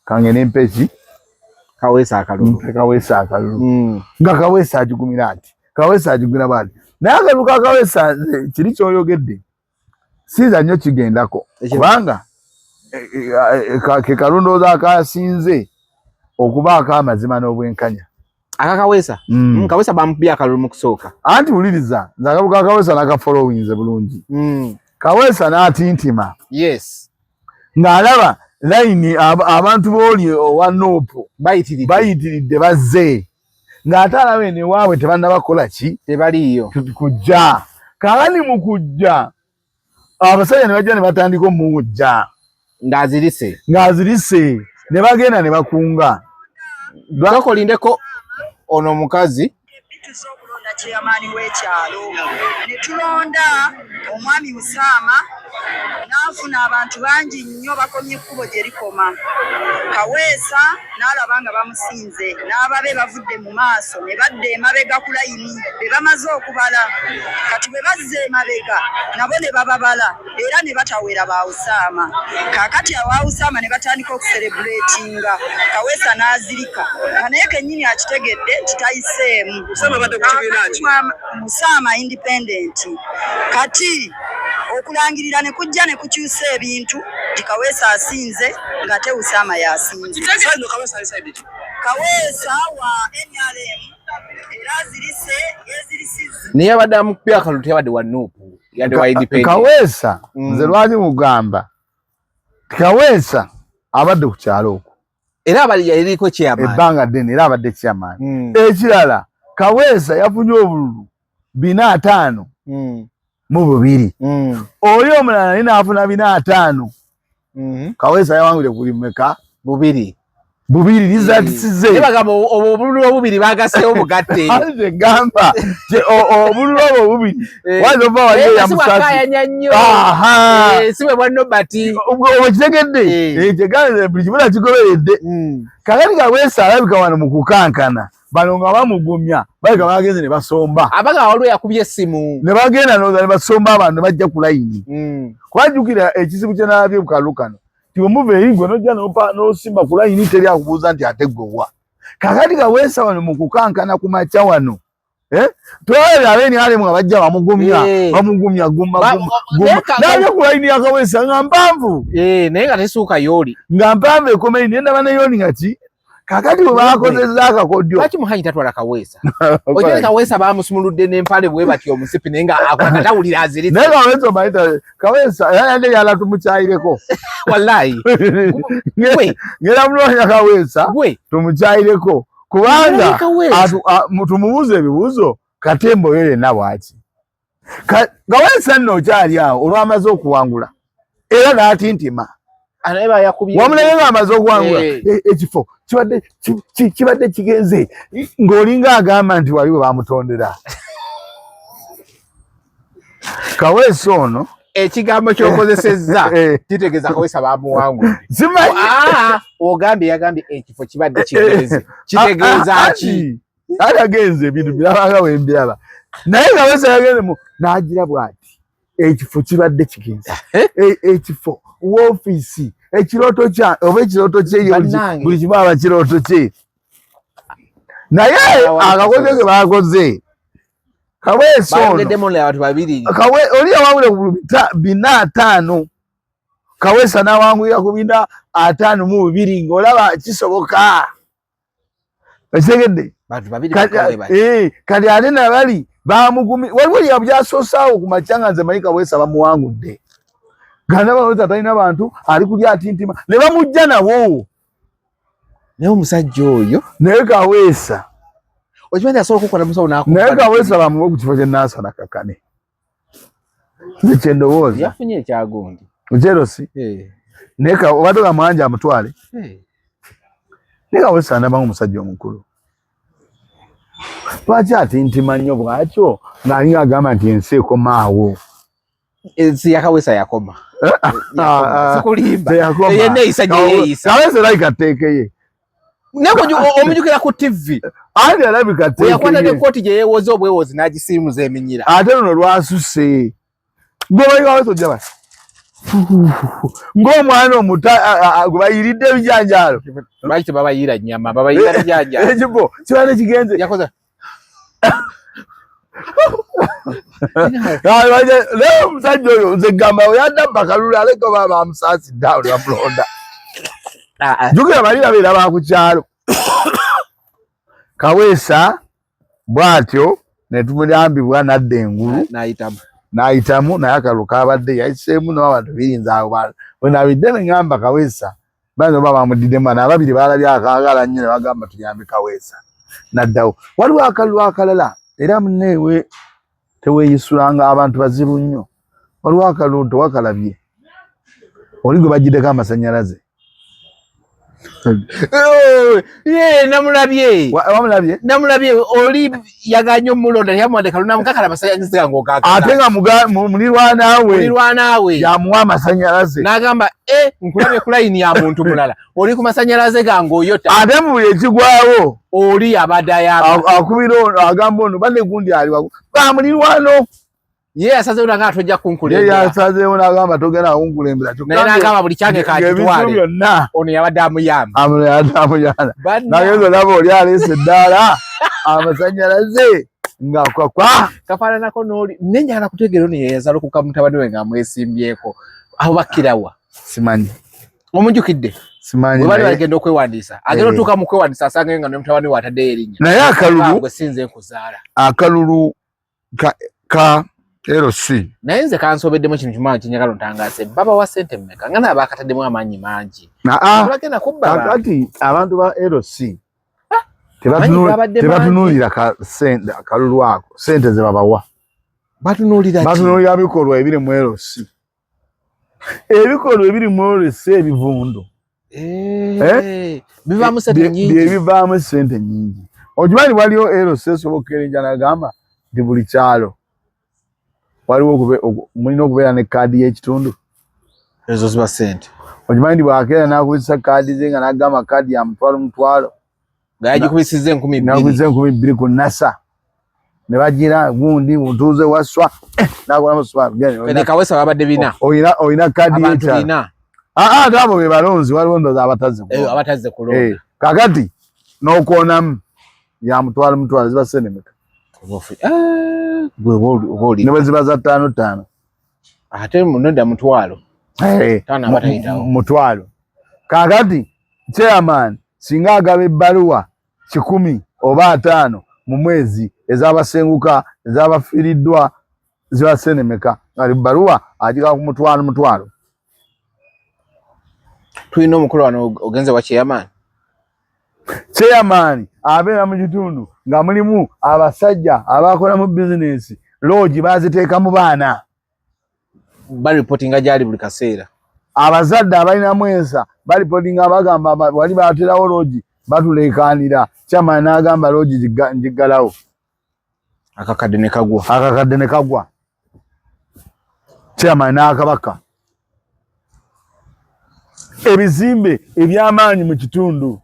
kange nempa eki Kaweesa akalulu. Mpe Kaweesa akalulu." Nga Kaweesa agigumira ati, Kaweesa agigumira bwati, naye akalulu ka Kaweesa nze kiri kyoyogedde siyinza nnyo kigendako kubanga ke kalondooza akasinze okubaako amazima n'obwenkanya. Aka Kaweesa. Kaweesa bamukubye akalulu mu kusooka. Anti wuliriza, nze akalulu ka Kaweesa nakafollowinze bulungi. Kaweesa n'atintima ng'alaba layini abantu b'oli owa NUP bayitiridde. Bayitiridde bazze, ng'ate alaba eno ewaabwe tebannabakola ki tebaliiyo. Kujja kakati mu kujja abasajja ne bajja ne batandika omuwujja. Ng'azirise. Ng'azirise ne bagenda ne bakunga. Sooka olindeko ono omukazi. Tuze okulonda chairman w'ekyalo ne tulonda omwami Usaama n'afuna abantu bangi nnyo, bakomye ekkubo gye likoma. Kaweesa n'alaba nga bamusinze n'ababe bavudde mu maaso ne badda emabega ku layini be bamaze okubala. Kati bwe bazza emabega nabo ne bababala era ne batawera ba Usaama. Kaakati awa Usaama ne batandika okucelebratinga, Kaweesa n'azirika nga naye kennyini akitegedde nti tayiseemu. Usaama abadde ku kibiina ki? Usaama independent. Kati okulangirira ne kujja ne kukyusa ebintu nti Kaweesa asinze ng'ate Usaama y'asinze. Side no Kaweesa ali side ki? Kaweesa wa NRM era azirise, yeezirisizza. Naye abadde amukubye akalulu teyabadde wa NUP, yadde wa independent. Kaweesa nze lwaki mugamba Kaweesa abadde ku kyalo okwo era abali yaliko chairman ebbanga ddene era abadde chairman. Ekirala Kaweesa yafunye obululu 452 oli omulala naye n'afuna 450. Kaweesa yawangulire kuli mmeka? Bubiri. Bubiri results ze. Naye bagamba obwo obululu obubiri bagaseewo bugatte. Nze gamba obululu obwo obubiri wayinza okuba waliyo Eh, ya si Musasi. bwakaayanya nnyo. Aha. Si bwe bwa Nobert. Okitegedde? Kyegaanze buli kimu nakigoberedde. Kakati Kaweesa alabika wano mu kukankana bano nga bamugumya balika bagenze ne basomba. Abaga waliwo yakubye essimu. Ne bagenda noza ne basomba abantu ne bajja ku layini. Kubajjukira ekizibu kye nalabye ku kalulu kano ti bwe muva eri gwe n'ojja n'osimba ku layini teri akubuuza nti ate gwe wa. Kakati Kaweesa wano mu kukankana ku makya wano Eh? Twali abeni ale mwa bajja bamugumya eh. Bamugumya guma guma guma naye ku line ya Kaweesa nga mpanvu eh naye nga tesuuka yoli nga mpanvu ekomeri naye ndaba ne yoli nga ki kakati bwe bakozezza akakodyo lwaki Muhangi tatwala Kaweesa ojja Kaweesa bamusumuludde n'empale bwe batyo omusipi naye nga akwata tawulira aziritse naye Kaweesa omanyi Kaweesa yayadde yala tumukyayireko wallahi ngera muloonya Kaweesa tumukyayireko kubanga tumubuuza ebibuuzo Katemba oyo yenna bwaki Kaweesa nno okyali awo olwamaze okuwangula era n'atintima wamulabe nga amaze okuwangula eh. e, ekifo kibadde kigenze ng'olinga agamba nti wali we bamutondera Kaweesa ono ekigambo kyokozesezza eh. kitegeeza Kaweesa bamuwangudde. Simanyi ah, ogambye yagambye ekifo kibadde kigenze eh. kitegeeza ah, ah, ki? Atagenze ebintu birabanga wembiraba naye Kaweesa yagenze mu n'agira bw'ati ekifo kibadde kigenze eh? e, ekifo woofiisi ekirooto kya oba ekirooto kye buli kimu aba kirooto kye naye akakoze ke bakoze Kaweesa ono Bayogeddemu abantu babiri. Kawe oli yawangula ku 450 Kaweesa n'awangulira ku 452 ng'olaba kisoboka okitegedde Bantu babiri bakawe bati. Eh, kati ate nabali bamugumi waliwo lyasoosaawo ku makya nga nze manyi Kaweesa bamuwangudde ganda Kaweesa talina bantu ali kulya atintima ne bamujja nawo Naye omusajja oyo naye Kaweesa okimanyi asobola okukola musawo n'akuba. Naye Kaweesa bamuwe ku kifo kye Nansana Kakane nze kye ndowooza yafunye ekyagundi Jerosi eh. naye obadde ga Muhangi amutwale eh. Naye Kaweesa ndabamu omusajja omukulu lwaki atintima nnyo bw'atyo ng'alinga agamba nti ensi ekomaawo ensi ya Kaweesa yakoma eh, ah, ah, sikulimba teyakoma. Eyo gye yeeyisa Kaweesa alabika tteekeye naye omujjukira ku TV anti alabika weyakwata tteekeye ne kooti gye yeewoza obwewozi n'agisiimuza eminyira ate luno lwasusse gwe Kaweesa ojja bati ng'omwana omuto gwe bayiridde ebijanjaalo lwaki tebabayiira nnyama babayiira bijanjaalo ekifo kibadde kigenze yakoze naye omusajja oyo nze gamba yadda bakalulu aleka oba bamusaasidde awo ne bamulonda jjukira bali babeera ba ku kyalo Kaweesa bw'atyo ne tumuyambibwa n'adda engulu n'ayitamu naye akalulu kabadde yayiseemu n'abantu biyinza awo wenabidde ne ŋŋamba Kaweesa bayinza oba bamudiddemu bano ababiri baalabye akaagala nnyo ne bagamba tuyambe Kaweesa n'addawo waliwo akalulu akalala era munneewe teweeyisulanga abantu bazibu nnyo waliwo akalulu tewakalabye oli gwe bagiddeko amasannyalaze Eh, namulabye wamulabye namulabye oli yaganye omulonda yamuwadde kalulu namukakala amasannyalaze gange ogagala ate nga mulirwanawe mulirwanawe yamuwa amasannyalaze n'agamba e nkulabye ku layini ya muntu mulala oli ku masanyalaze gange oyota ate mu buli ekigwawo oli abadde ayamba akubira ono agamba ono banne gundi ali wagu bamulirwano ye yasazeewo nagamba tojja kunkulembera ye yasazeewo nagamba togenda kunkulembera naye nagamba buli kyange kakitwale byonna ono yabadde amuyamba ono yabadde amuyamba nagenza olaba oli aleese eddaala amasanyalaze nga kwakwa kafaananako n'oli naye njagala kutegeera ono yeyazalukuka mutabani we ng'amwesimbyeko abo bakkirawa simanyi omujjukidde simanyi bwe bali bagenda okwewandiisa agenda Eh. otuuka mu kwewandiisa asangayo nga ne mutabani we ataddeyo erinnya naye akalulu gwe sinze nkuzaala akalulu ka, ka LC naye nze kansobeddemu ekintu kimu kyenjagala ontangaase babawa ssente mmeka nga naabo akataddemu amaanyi mangi aa bagenda kubba bantu. kakati abantu ba LC Amanyi gabadde tebatunuulira ka sente akalulu ako sente ze babawa batunuulira ki? batunuulira bikolwa ebiri mu LC ebikolwa ebiri mu LC ebivundu Eh, bivaamu ssente nnyingi byebivaamu sente nyingi okimanyi waliwo LC esoboka erinja nagamba nti buli kyalo waliwo mulina okubeera ne kaadi y'ekitundu ezo ziba ssente okimanyi nti bwakeera n'akubisa kaadi ze nga n'agamba kaadi ya mutwalo mutwalo nga yagikubisizza 2000 nakubisa 2000 ku nasa ne bagira gundi mutuuze waswa nakolamu swa ne Kaweesa babadde bina olina kaadi abantu y'ekyalo bina aa ate abo be balonzi waliwo ndowooza abatazze kulonda. Abatazze kulonda Kakati n'okwonamu ya mutwalo mutwalo ziba sente meka Eh, ne bwe ziba za ttaano ttaano ate munodda mutwalo eh, mutwalo kakati chairman singa agaba ebbaluwa kikumi oba ataano mu mwezi ez'abasenguka ez'abafiiriddwa ziba sente meka nga bbaluwa agigaba ku mutwalo mutwalo tulina omukolo wano ogenze wa chairman chairman abeera mu kitundu nga mulimu abasajja abakolamu bizinensi loogi baziteeka mu baana balipotinga gyali buli kaseera abazadde abalinamu ensa balipotinga bagamba wali baterawo loogi batuleekaanira chairman n'agamba loogi ngiggalawo akakadde ne kagwa akakadde ne kagwa chairman n'akabaka ebizimbe eby'amaanyi mu kitundu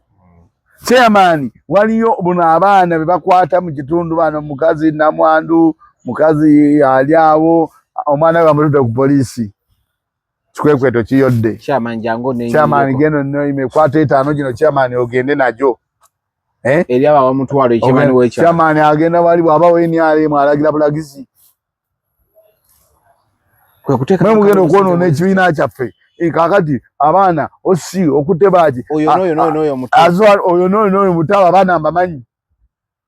chairman waliyo buno abaana be bakwata mu kitundu bano mukazi namwandu mukazi ali awo omwana we bamutute ku poliisi kikwekweto kiyodde chairman jangu chairman genda noyime kwata etaano gino chairman ogende najo eh? eri abawa mutwalo chairman wecha chairman agenda wali bw'aba we NRM alagira bulagizi kwe kuteeka mwe mugenda okwonoona ekibiina kyaffe eh, kakati abaana osi okutte baaki oyo n'oyo n'oyo n'oyo muto oyo n'oyo n'oyo muto abo abaana mbamanyi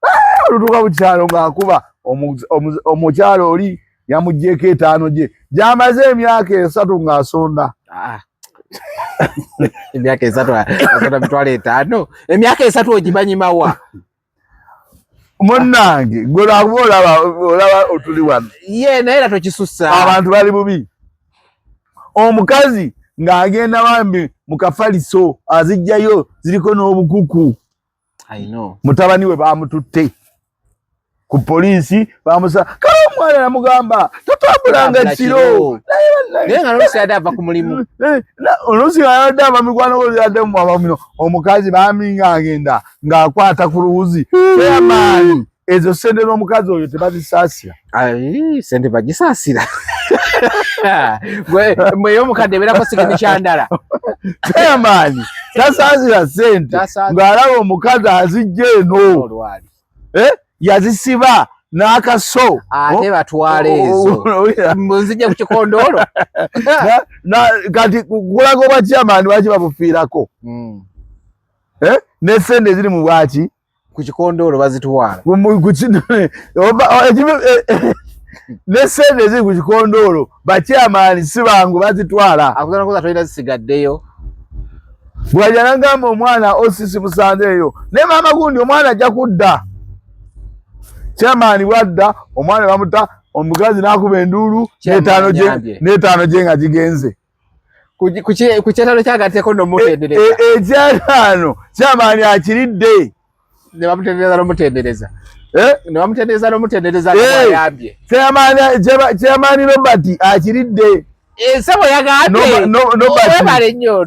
ah, olutuuka ku kyalo ng'akuba omukyalo oli yamuggyeko etaano gye gy'amaze emyaka esatu ng'asonda ah. emyaka esatu asonda mitwalo etaano emyaka esatu ogimanyi mawa munnange gwe lwakuba olaba olaba otuli wano ye naye era tokisussa abantu bali bubi omukazi ng'agenda bambi mu kafaliso azijjayo ziriko n'obukuku mutabani we bamututte ku poliisi bamusa kale omwana namugamba totambulanga kiro naye nga nolusi yadde ava ku mulimu eh, olusi yadde ava mikwano yadde mumino omukazi bami nga agenda ng'akwata ku luwuzi chairman ezo sente z'omukazi oyo tebazisaasira sente bagisaasira mweyo omukadde ebeerako sigini kyandala chairman tasaasira sente ng'alaba omukazi azijja eno eh? yazisiba n'akaso ate batwala ezo nzijja ku kikondoolo kati kulaga obwa chairman lwaki babufiirako hmm. eh? ne sente eziri mu bwaki ku kikondoolo bazitwala eh, ne sente eziri ku kikondoolo bakyamaani si bangu bazitwala akuzanakuza tolina zisigaddeyo bwajja nagamba omwana osisi musanze eyo naye maama gundi omwana ajja kudda kyamaani bwadda omwana bamuta omukazi n'akuba enduulu n'etaano gye nga gigenze ku kyetaano kyagatteko nomutendereza e, e, ekyetaano kyamaani akiridde ne bamutendereza nomutendereza eh? ne bamutendereza nomutendereza ayambye kyamaani Robert akiridde ensebo eh, yagambye webale nnyo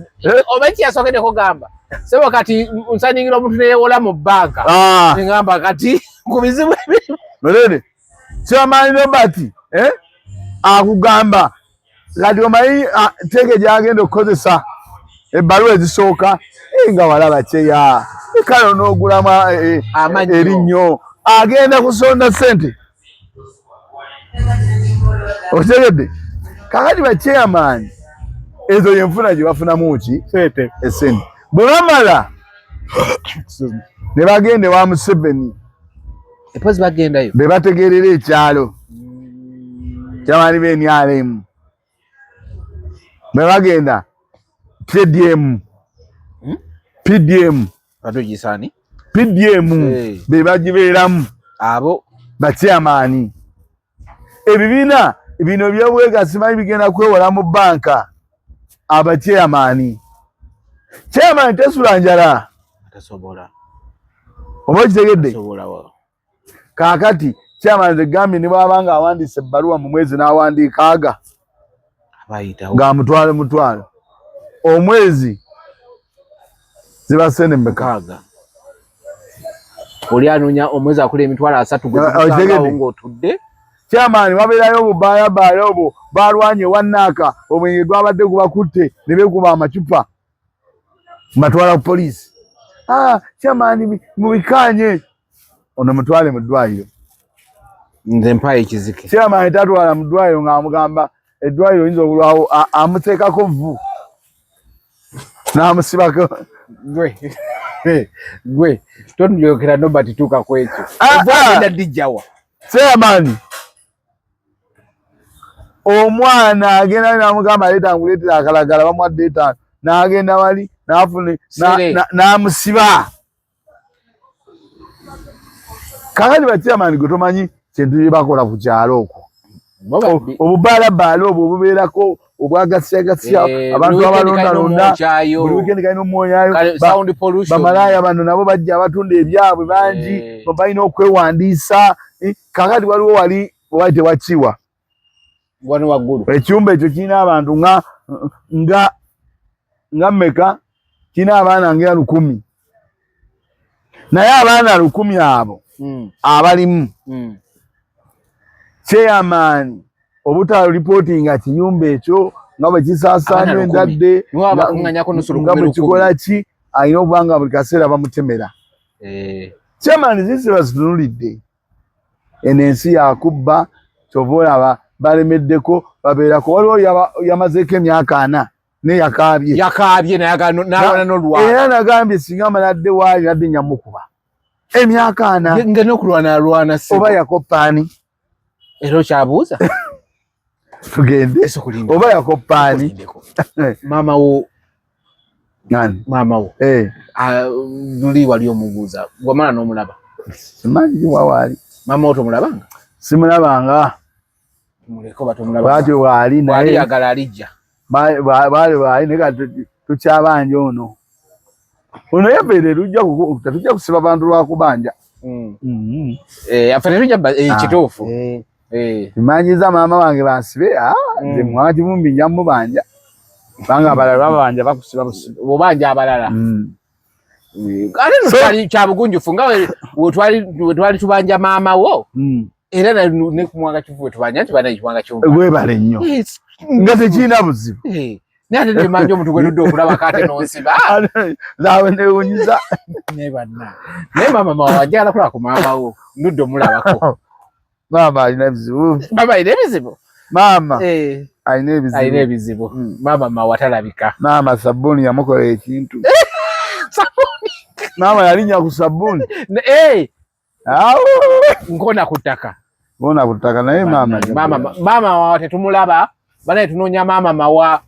oba kiyasookedde kugamba sebo kati nsaningira omuntu neyewola mu banka ah. ngamba kati ku bizibu ebiri kyamaani Robert eh? akugamba kati omanyi teeke gyagenda okukozesa ebbaluwa ezisooka eh, nga walaba kyeya eh, kale onoogulamu eh, erinnyo agenda kusonda sente okitegedde kakati ba chairman ezo yenfuna gye bafunamu ki esente bwe bamala ne bagenda ewa Museveni epozi bagendayo be bategeerera ekyalo kyabali be NRM bwe bagenda PDM hmm? PDM batugisani PDM be bagibeeramu abo bakyamaani ebibiina bino byobwega simanyi bigenda kwewola mu banka abakyeyamaani chairman tesula njala tasobola oba okitegedde kaakati chairman nze gambye ne bwaba nga awandiise ebbaluwa mu mwezi n'awandiika aga nga mutwalo mutwalo omwezi ziba sente mmeka oli anoonya omwezi akola emitwalo asatu gwegusangawo ng'otudde chairman wabeerayo obubayabaaya obwo balwanye ewa Naaka omwenge gwabadde gubakutte ne beekuba amacupa mbatwala ku poliisi ah, chairman mubikanye ono mutwale mu ddwaliro. Nze mpayo ekizike. Chairman tatwala mu ddwaliro ng'amugamba eddwaliro oyinza okulwawo, amuteekako vvu n'amusibako. Gwe gwe tonjokera Nobert, tuuka ku ekyo. Ah, ah. Dijjawa. Chairman omwana agenda namugamba leeta nkuleetera akalagala, bamuwadde etaano, n'agenda wali n'afuna n'amusiba. Kakati ba chairman gwe tomanyi kintu bye bakola ku kyalo okwo, obubaalabaala obwo obubeerako obwagasiyagasya eh, abantu abalondalonda buli weekend kalina omwoyayo. Bamalaaya bano nabo bajja abatunda ebyabwe bangi, eh. balina okwewandiisa. Eh, kakati waliwo wali wali tewakiwa wano waggulu ekyumba ekyo kirina abantu nga nga nga mmeka? Kirina abaana nga 1000, naye abaana 1000 abo abalimu chairman obutareportinga kiyumba ekyo nga bwe kisaasaanya endwadde, nga bwe kikola ki, alina okuba nga buli kaseera bamutemera. Eh. Chairman zisi bazitunulidde eno ensi yakubba, kyova olaba balemeddeko babeerako. Waliwo yamazeeko emyaka 40 naye yakaabye. Yakaabye nalwana nolwana. Era nagambye singa maladde waali nadde nyamukuba emyaka 40. Nga nokulwana alwana. Oba yakoppaani? Era okyabuuza. Tugende, oba yakoppaani? Maama wo. Nani? Maama wo. Eh. Luli wali omubuuza, wamala n'omulaba? Simanyi wawaali. Maama wo tomulabanga? Simulabanga. Muleke oba tomulaba. Bwatyo bwali naye yagala alijja. Baali bwali naye kati tukyabanja ono ono yabeere lujja tetujja kusiba bantu lwakubanja. Eh, afe tetujja eh, ah, kituufu. Eh. Manyiza maama wange bansibe, ah, nze Muwanga Kivumbi nja mubanja, kubanga abalala babanja bakusiba busiba. Obanja abalala. Ate twali kyabugunjufu nga wetwali tubanja maama wo, era ne ku Muwanga Kivumbi wetubanja nti bana Kiwanga Kivumbi. Webale nnyo, nga tekirina buzibu. Naye ate nemanja omuntu gwe ludde okulabako ate nonsiba. Naawe newunyiza. Naye banna, naye maama mawa njagala kulaba ku maama wo, ndudde omulabako. Maama alina ebizibu. Maama alina ebizibu. Maama eh. alina ebizibu. Alina ebizibu. Maama mawa talabika. Maama sabbuuni yamukola ekintu. Maama yalinnya ku sabbuuni. Eh. Nkona ku ttaka. Nkona ku ttaka, naye maama maama mawa tetumulaba banaye, tunoonya maama mawa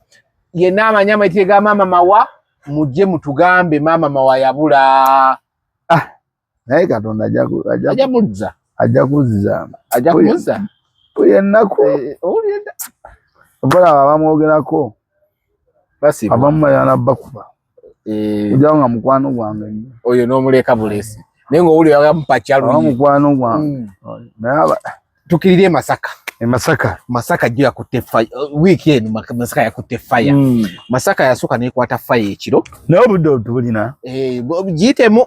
yenna amanyi amayitire ga maama mawa, mujje mutugambe maama mawa yabula. Ah, naye Katonda ajja muzza. Ajja kuzza. Ajja kumuzza. Buli ennaku eh, olaba bamwogerako, abamu bayana bakuba eh. Ojjawo nga mukwano gwange nnyo. Oyo n'omuleka bulesi, naye ng'owulira yamupa. Aba mukwano gwange hmm. Naye tukirire e Masaka. E Masaka. Masaka jo yakutte fire wiiki eno. Masaka yakutte fire. Masaka yasooka nekwata fire ekiro. Naye obudde tubulina. Eh, giyitemu.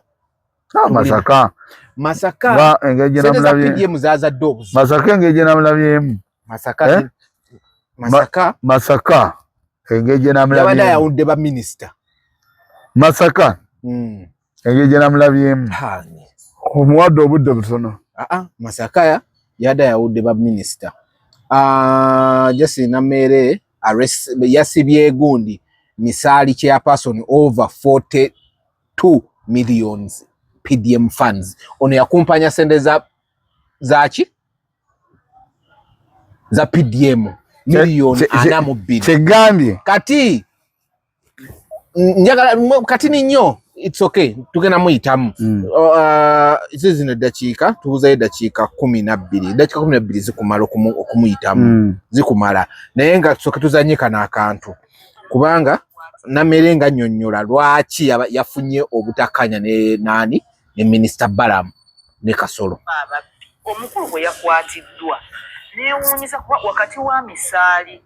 Ah, Masaka. Masaka engeri gye sente za PDM zazadde obuzibu. Masaka engeri gye namulabyemu. Masaka eh? Masaka Masaka engeri gye namulabyemu. Yabadde ayawudde ba minisita. Masaka engeri gye namulabyemu, omuwadde obudde butono. Aa ah, ah, Masaka yadde ayawudde ba minisita. Uh, Jesse Namere yasibye gundi Misaali chairperson over 42 millions PDM funds. Ono yakumpanya sente za zaki za PDM miliyoni 42. Kyegambye. Kati njagala katini nnyo, it's okay, tugenda muyitamu. Zino eddakiika tubuzayo eddakiika 12, eddakiika 12 zikumala okumuyitamu. Zikumala, naye nga tusooke tuzanye kano akantu, kubanga Namere nga nnyonnyola lwaki yafunye obutakanya ne nani, ne Minisita Balamu ne Kasolo. Ababbi omukulu bwe yakwatiddwa neewuunyisa, kuba wakati wa Misaali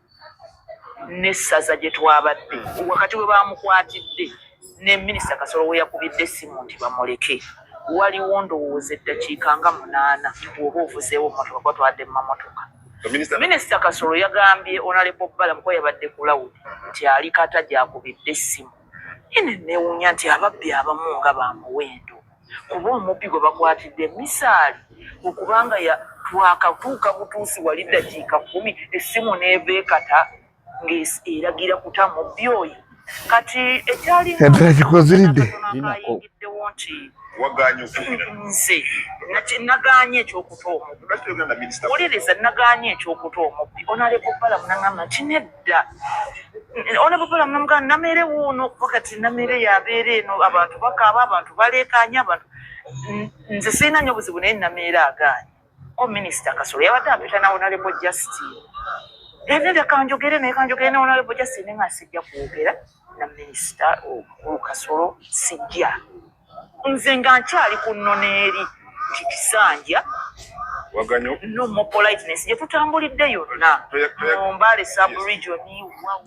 n'essaza gye twabadde, wakati we baamukwatidde ne Minisita Kasolo we yakubidde essimu nti bamuleke, waliwo ndowooza eddakiika nga 8 bw'oba ovuzeewo mmotoka, kuba twadde mu mamotoka. Minisita Kasolo yagambye Honorable Balamu, kuba yabadde ku lawudi, nti ali kata gy'akubidde essimu. Ine neewuunya nti ababbi abamu nga ba muwendo, kuba omubbi gwe bakwatidde Misaali okubanga ya Twakatuuka butuusi wali ddakiika 10 essimu n'eva ekata ng'eragira kuta mubbi oyo. Kati ekyalinga akayingiddewo nti nze nagaanye ekyokuta omubbi, wuliriza, nagaanye ekyokuta omubbi. Honorable Balamu nangamba nti nedda. Honorable Balamu namugamba Nameere wuuno, kuba kati Nameere yabeera eno, abantu bakaaba, abantu baleekaanya, abantu nze sirina nnyo buzibu naye Nameere agaanye. Ko Minisita Kasolo yabadde ampita na Honorable Justine. Nedda kanjogere naye, kanjogere ne Honorable Justine, nga sijja kwogera na Minisita omukulu Kasolo, sijja. Nze nga nkyali ku nnono eri nti kisanja no more politeness gye tutambulidde yonna mu Mbale sub region.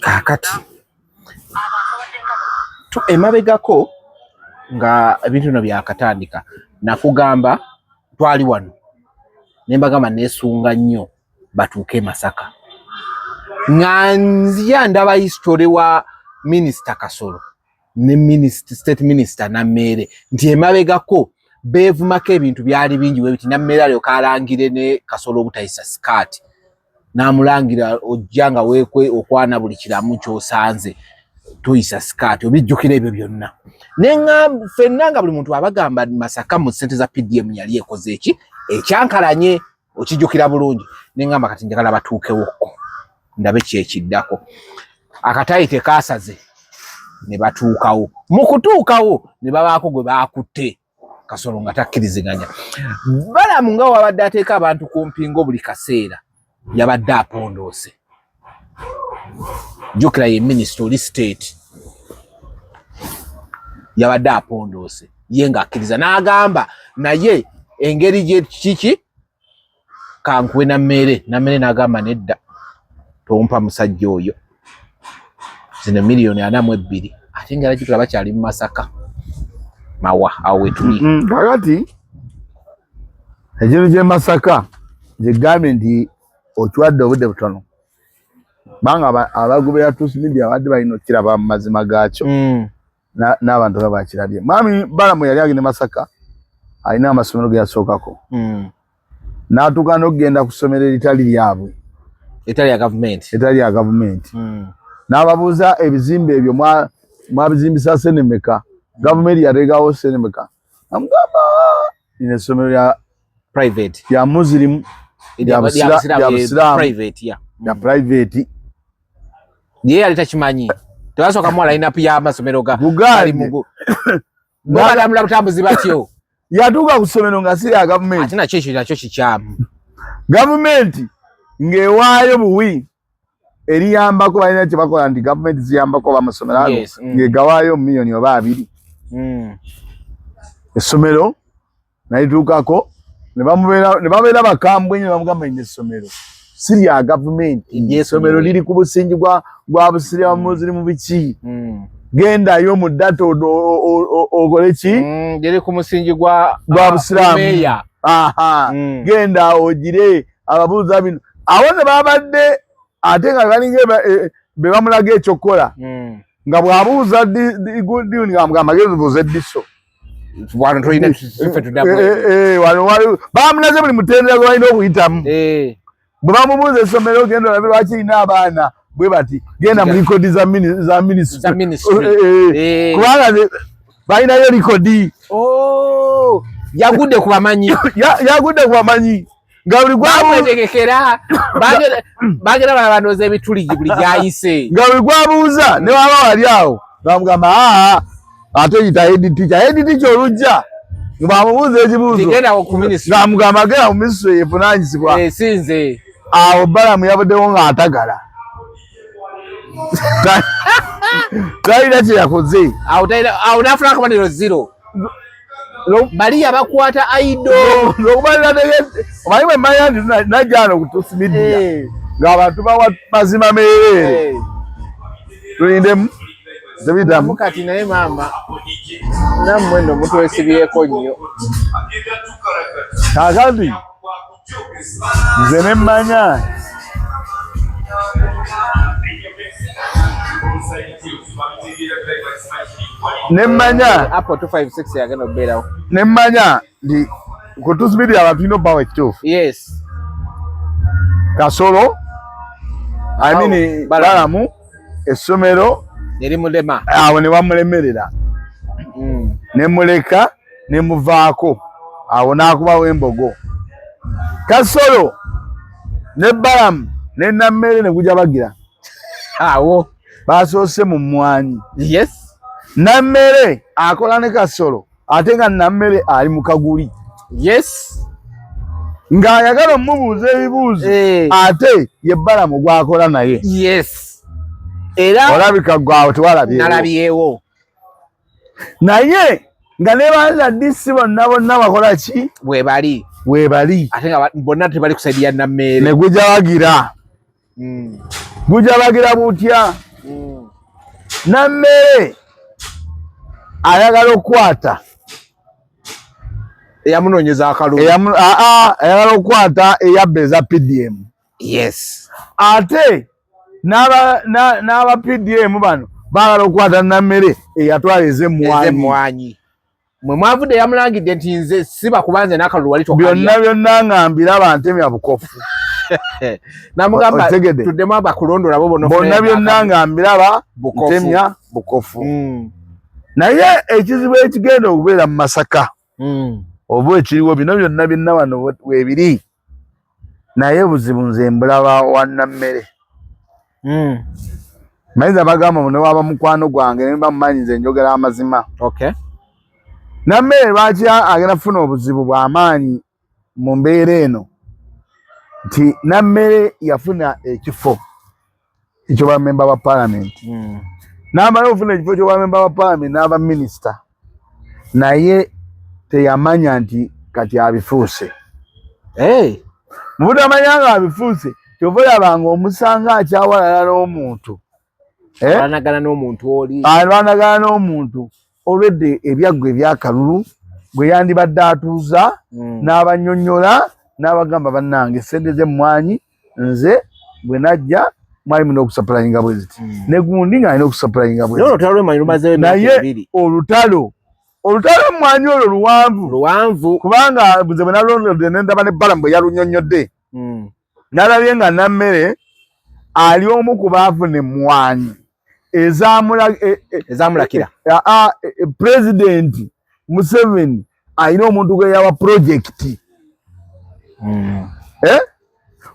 Kaakati emabegako nga ebintu bino byakatandika, nakugamba twali wano ne mbagamba neesunga nnyo batuuke e Masaka, nga nzija ndaba history wa Minisita Kasolo ne state minister Nameere, nti emabegako beevumako ebintu byali bingi webiti. Nameere alyoka alangire ne Kasolo obutayisa sikaati, n'amulangira ojja nga weekwe okwana buli kiramu ky'osanze, toyisa sikaati. Obijjukira ebyo byonna? Neŋŋamba ffenna nga buli muntu abagamba Masaka mu ssente za PDM yali ekoze eki ekyankalanye, okijjukira bulungi? Neŋŋamba kati njagala batuukewokko ndabe kyekiddako. Akatayi tekaasaze ne batuukawo. Mu kutuukawo ne babaako gwe baakutte, Kasolo nga takkiriziganya. Balamu nga wabadde ateeka abantu ku mpingo buli kaseera, yabadde apondoose. Jjukira ye minisita oli state, yabadde apondoose ye ng'akkiriza n'agamba naye engeri gye kiki kankuwe Nameere. Nameere n'agamba nedda, tompa musajja oyo, zino miliyoni 42. Ate nga jjukira bakyali mu Masaka mawa awo wetuli. Kakati ekintu ky'e Masaka gyegambye nti okiwadde obudde butono, kubanga abagoberera Truth Media abadde balina okukiraba mu mazima gaakyo n'abantu nga bakirabye. Mwami Balamu yali agenda Masaka, alina amasomero ge yasookako, n'atuuka n'okugenda ku ssomero eritali lyabwe, etali ya gavumenti, etali ya gavumenti, n'ababuuza ebizimbe ebyo mwabizimbisa sente mmeka, gavumenti yateekawo sente mmeka? Amugamba lino essomero lya private, lya Muslim, lya Busiraamu, private ya ya private. Ye yali takimanyi, tebasooka muwa line up y'amasomero ga Bugande. Babalambula butambuzi batyo. Yatuuka ku ssomero nga si ya gavumenti. Ate nakyo ekyo nakyo kikyamu. Gavumenti ng'ewaayo buwi eriyambako, balina kye bakola nti gavumenti ziyambako bamasomero ago, ng'egawaayo miliyoni oba 2. Essomero nalituukako ne babeera bakambwe nnyo, ne bamugamba ina essomero si lya gavumenti, essomero liri ku busingi gwa busiraamu, ziri mu biki, gendayo mu data okole ki. Liri ku musingi gwa gwa busiraamu. Genda ogire ababuuza bino awo ne babadde ate nga balinga be bamulaga ekyokukola, nga bw'abuuza nga amagezi buuza eddiso. Wano tolina ffe tuddamu. Wano bamulaze buli mutendera gwe balina okuyitamu. Bwe bamubuuza essomero, genda olabe lwaki lina abaana bwe bati, genda mu likodi za za minisitule, ministry. Kubanga balinayo likodi. Oh, yagudde ku bamanyi. Yagudde ku bamanyi nga buli Bamwetegekera, bagenda balabandooza ebituli buli gyayise. Nga buli gwabuuza ne waba wali awo bamugamba aa, ate yita head teacher. Head teacher olujja nga bamubuuza ekibuuzo Genda ku ministry. Ng'amugamba genda mu ministry evunaanyizibwa. Sinze. Awo Balamu yabuddewo ng'atagala, talina kye yakoze. Awo awo n'afuna akabonero zero, bali yabakwata aido. Omanyi bwe mmanya nti najja wano ku Truth Media ng'abantu bawa mazima meereere, tulindemu tebiddamu. Kati naye maama nammwe nno mutwesibyeko nnyo. Kaakati nze ne mmanya ne mmanya Apple 256 yagenda okubeerawo. Ne mmanya nti ku Truth Media abantu tulina obbawa ekituufu. Kasolo, I mean Balamu, essomero nerimulema awo ne bamulemerera ne muleka ne muvaako awo n'akubawo embogo. Kasolo ne Balamu ne Nammere ne guja bagira awo basoose mu mmwanyi. Yes. Nammere akola ne Kasolo ate nga Nammere ali mu kaguli. Yes. Ng'ayagala omubuuza ebibuuzo ate ye Balamu gw'akola naye. Yes. Era olabika gwawe tewalabyewo. Nalabyewo. Naye nga ne banza DC bonna bonna bakola ki? Webali. Webali. Ate nga bonna tebali kusaidia Nammere. Ne guja bagira. Guja bagira butya? Nammere ayagala okukwata. Eyamunoonyeza akalulu. Ayagala okukwata eyabba eza PDM. Yes. Ate n'aba PDM bano baagala okukwata Nammere eyatwala ez'emmwanyi. Mwe mwavudde yamulangidde nti nze siba kubanze n'akalulu wali tokalya. Byonna byonna nga mbiraba ntemya bukofu. Namugamba tuddemu abakulondola bo bonna. Bonna byonna nga mbiraba ntemya bukofu. Naye ekizibu ekigenda okubeera mu Masaka oba ekiriwo bino byonna byonna wano weebiri, naye buzibu nze mbulaba wa Nammere. Mayinza bagamba muno waba mukwano gwange ne bamumanyi nze njogera amazima. Okay. Nammere lwaki agenda kufuna obuzibu bw'amaanyi mu mbeera eno nti Nammere yafuna ekifo ekyoba memba wa parliament. N'amala okufuna ekifo ky'obwa memba wa parliament n'aba minisita, naye teyamanya nti kati abifuuse. Hey. Mu butamanya nga abifuuse, kyova olaba ng'omusanga akyawalala n'omuntu. Alwanagana n'omuntu oli. Alwanagana n'omuntu olwedde ebyaggwa ebyakalulu gwe yandibadde atuuza n'abannyonnyola n'abagamba bannange ssente z'emmwanyi nze bwe najja mwali mulina okusapulayinga bwe ziti ne gundi ng'alina okusapulayinga bwe ziti. Naye olutalo emmwanyi olwo luwanvu. Luwanvu. Kubanga nze bwe nalondodde ne ndaba ne Balamu bwe yalunyonnyodde. Nalabye nga Nammere ali omu ku baafuna emmwanyi ezamulakira. Pulezidenti Museveni alina omuntu gwe yawa pulojekiti.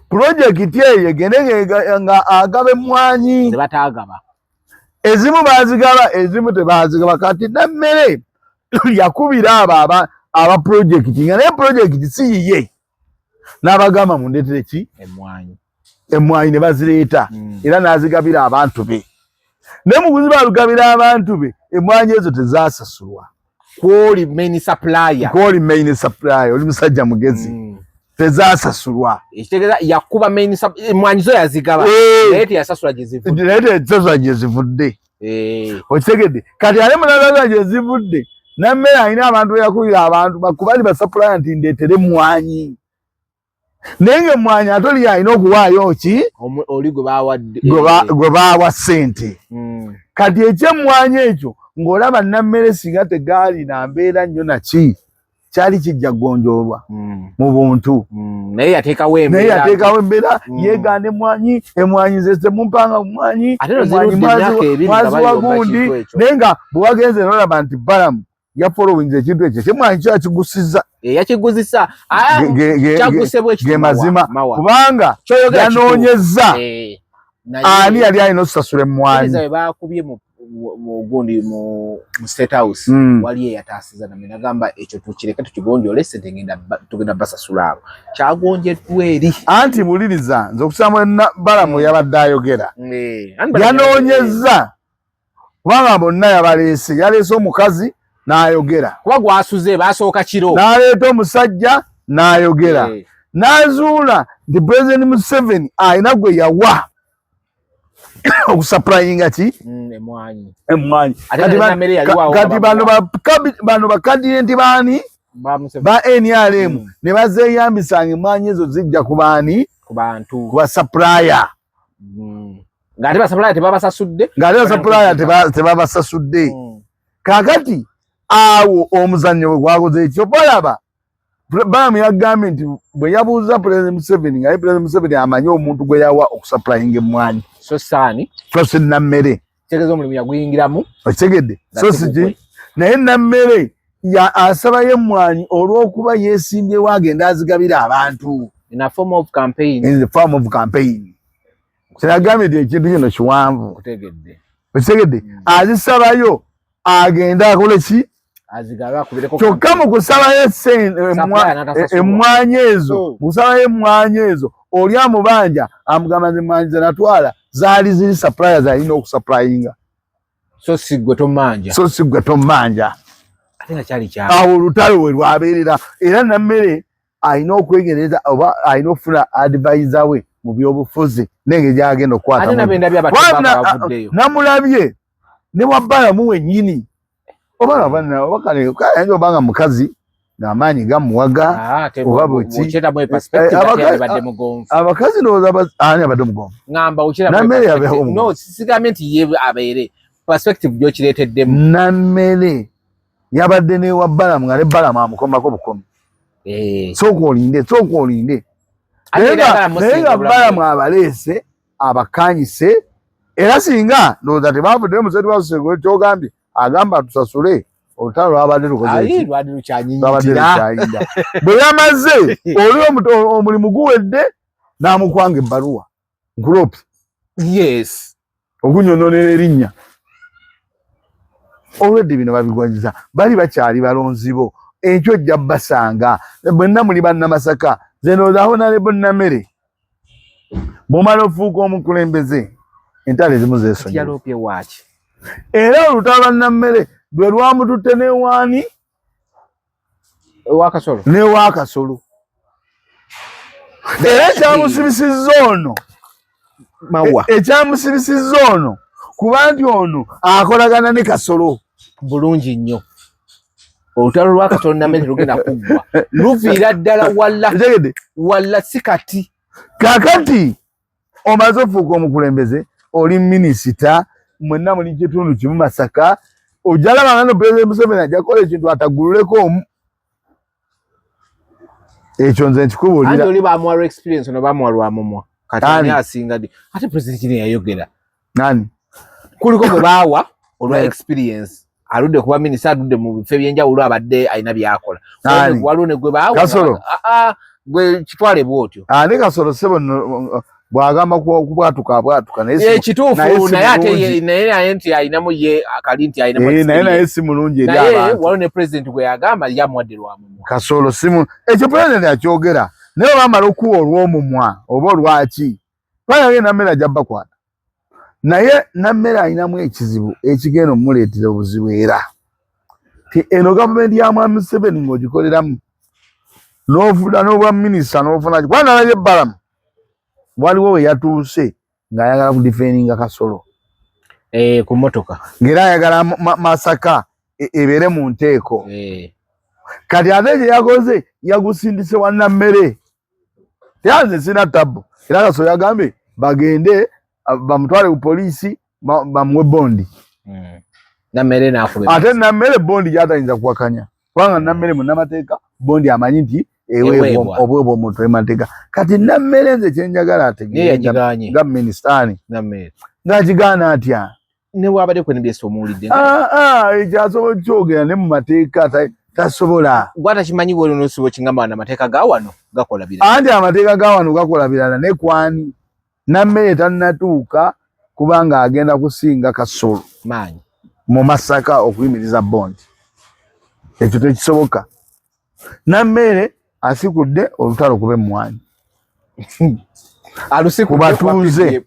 Pulojekiti eyo egende nga agaba emmwanyi. Zebataagaba. Ezimu baazigaba, ezimu tebaazigaba. Kati Nammere yakubira abo aba pulojekiti nga naye pulojekiti si yiye. N'abagamba mundeetere ki? Emmwanyi. Emmwanyi ne bazireeta era n'azigabira abantu be. Naye mu kuzibagabira abantu be, emmwanyi ezo tezaasasulwa. Kwoli main supplier. Kwoli main supplier, oli musajja mugezi. Tezasasulwa. Ekitegeeza yakuba main emmwanyi zo yazigaba. Naye teyasasula gye zivudde. Naye teyasasula gye zivudde. Okitegedde? Kati ate munasasula gye zivudde, Nammere alina abantu be yakubira abantu bakubali ba supplier nti ndeetere emmwanyi. Naye ng'emmwanyi ate oli alina okuwaayo ki? Oli gwe bawadde. Gwe baawa ssente. Kati eky'emmwanyi ekyo ng'olaba Nammere singa tegaali na mbeera nnyo naki, kyali kijja kugonjoolwa mu buntu. Naye yateekawo embeera. Naye yateekawo embeera, yeegaana emmwanyi, emmwanyi nze temumpanga mmwanyi, emmwanyi mwaziwa gundi. Naye nga bwe wagenze n'olaba nti Balamu yafollowinze ekintu ekyo, eky'emmwanyi kyo yakigusizza. Yakiguzisa. Ge mazima. Kubanga yanoonyezza ani yali alina okusasula emmwanyi. Baakubye mu gundi mu State House wali eyataasiza namwe nagamba ekyo tukireke tukigonjoole ssente tugenda basasula abo kyagonjeddwa eri. Anti buliriza nze okusanga Balamu yabadde ayogera yanoonyezza kubanga bonna yabaleese, yaleese omukazi n'ayogera kuba gwasuze basooka kiro, n'aleeta omusajja n'ayogera, n'azuula nti President Museveni alina gwe yawa okusapurayinga ki emwanyi. Emwanyi. Kati bano bakandidenti baani ba NRM ne bazeeyambisanga emwanyi ezo zijja ku baani, ku bantu, ku basapuraya. Ng'ate basapuraya tebabasasudde, ng'ate basapuraya tebabasasudde. Kaakati awo omuzannyo bwe gwakoze ekyo, balaba Balamu yagambye nti bwe yabuuza President Museveni nga ye President Museveni amanyi omuntu gwe yawa okusupplyinga emmwanyi so saani so si Nammere kitegeeza omulimu yaguyingiramu okitegedde so si ki naye Nammere ya asabayo emmwanyi olw'okuba yeesimbyewo agenda azigabira abantu in a form of campaign in the form of campaign kyeyagambye nti ekintu kino kiwanvu okitegedde okitegedde azisabayo agende akole ki kyokka mu kusabayo emmwanyi ezo mu kusabayo emmwanyi ezo oli amubanja amugamba nti emmwanyi ze natwala zaali ziri suppliers alina okusupplyinga so si gwe tomanja so si gwe tomanja awo olutalo we lwabeerera era Nammere alina okwegereza oba alina okufuna advisor we mu byobufuzi nenge gyagenda okukwata namulabye ne wa Balamu wennyini oba oba obanga mukazi ng'amaanyi gamuwaga ah, oba buki eh, abakazi ndowooza ani abadde mugonvu Nammere yabeewo sigambye nti ye abeere perspective gyokireeteddemu Nammere yabadde newa Balamu nga ne Balamu amukomako bukomi eh. sooka olinde sooka olinde naye nga Balamu abaleese abakanyise era singa ndowooza tebavuddeyo museti wasego kyogambye agamba tusasule olutalo lwabadde lukozelukyayinda bwe yamaze oli omulimu guwedde n'amukwanga ebbaluwa nkulopi yes okunyononera erinnya olwedde bino babigwanyiza bali bakyali balonzi bo enkyo ojja basanga bwenna muli bannamasaka ze ndowooza Honorable Nammere bw'omala ofuuka omukulembeze entalo ezimu zeesonyiwa era olutalo lwa Nammere lwe lwamututte newaani newakasolo era ekyamusibisizza ono ekyamusibisizza ono kuba nti ono akolagana ne Kasolo bulungi nnyo olutalo lwa Kasolo Nammere lugenda kuggwa luviira ddala walla walla si kati kakati omaze ofuuka omukulembeze oli minisita mwenna muli kitundu kimu Masaka ojalaba nga no President Museveni ajja kukola ekintu atagululeko omu ekyo nze nkikubuulira oli bamuwa experience ono bamuwa lwa mumwa kati ani asinga ddi ate president kino yayogera nani kuliko gwe baawa olwa experience aludde kuba minisita aludde mu bifo ebyenjawulo abadde alina byakola waliwo ne gwe baawa Kasolo ah, ah, gwe kitwale bwotyo ani Kasolo sebo bwagamba kubwatuka abwatuka naye eh, kituufu naye ate naye naye nti alinamu ye akali nti alinamu eh, naye naye si mulungi eri abantu waliwo ne president gwe yagamba yamuwadde lwa mumwa Kasolo simu ekyo president akyogera naye bamala okuwa olw'omumwa oba olwaki twayage Nammere ajja bakwata naye Nammere alinamu ekizibu ekigenda omumuleetera obuzibu era ti eno gavumenti ya mwami Museveni ng'ogikoleramu n'ofuna n'obwa minisita n'ofuna kuba nalabye Balamu waliwo we yatuuse ng'ayagala kudifendinga Kasolo eh, ku motoka ng'era ayagala Masaka ebeere mu nteeko eh. Kati ate gye yakoze yagusindise wa Nammere yanze sina tabu era Kasolo yagambye bagende bamutwale ku poliisi bamuwe bondi ate Nammere bondi gyatayinza kuwakanya kubanga Nammere munnamateeka bondi amanyi nti eweebwa obwebwa omuntu emateeka kati Nammere nze kyenjagala ategeere nga minisita ani ng'akigaana atya newabadde ku NBS omuwulidde ah, ah, ekyo asobola okukyogera ne mu mateeka tasobola gwatakimanyi bwolunosibo kingamba amateeka ga wano gakola birala anti amateeka ga wano gakola birala ne kwani Nammere tannatuuka kubanga agenda kusinga Kasolo maanyi mu Masaka okuyimiriza bondi ekyo tekisoboka Nammere asikudde olutalo kuba emmwanyi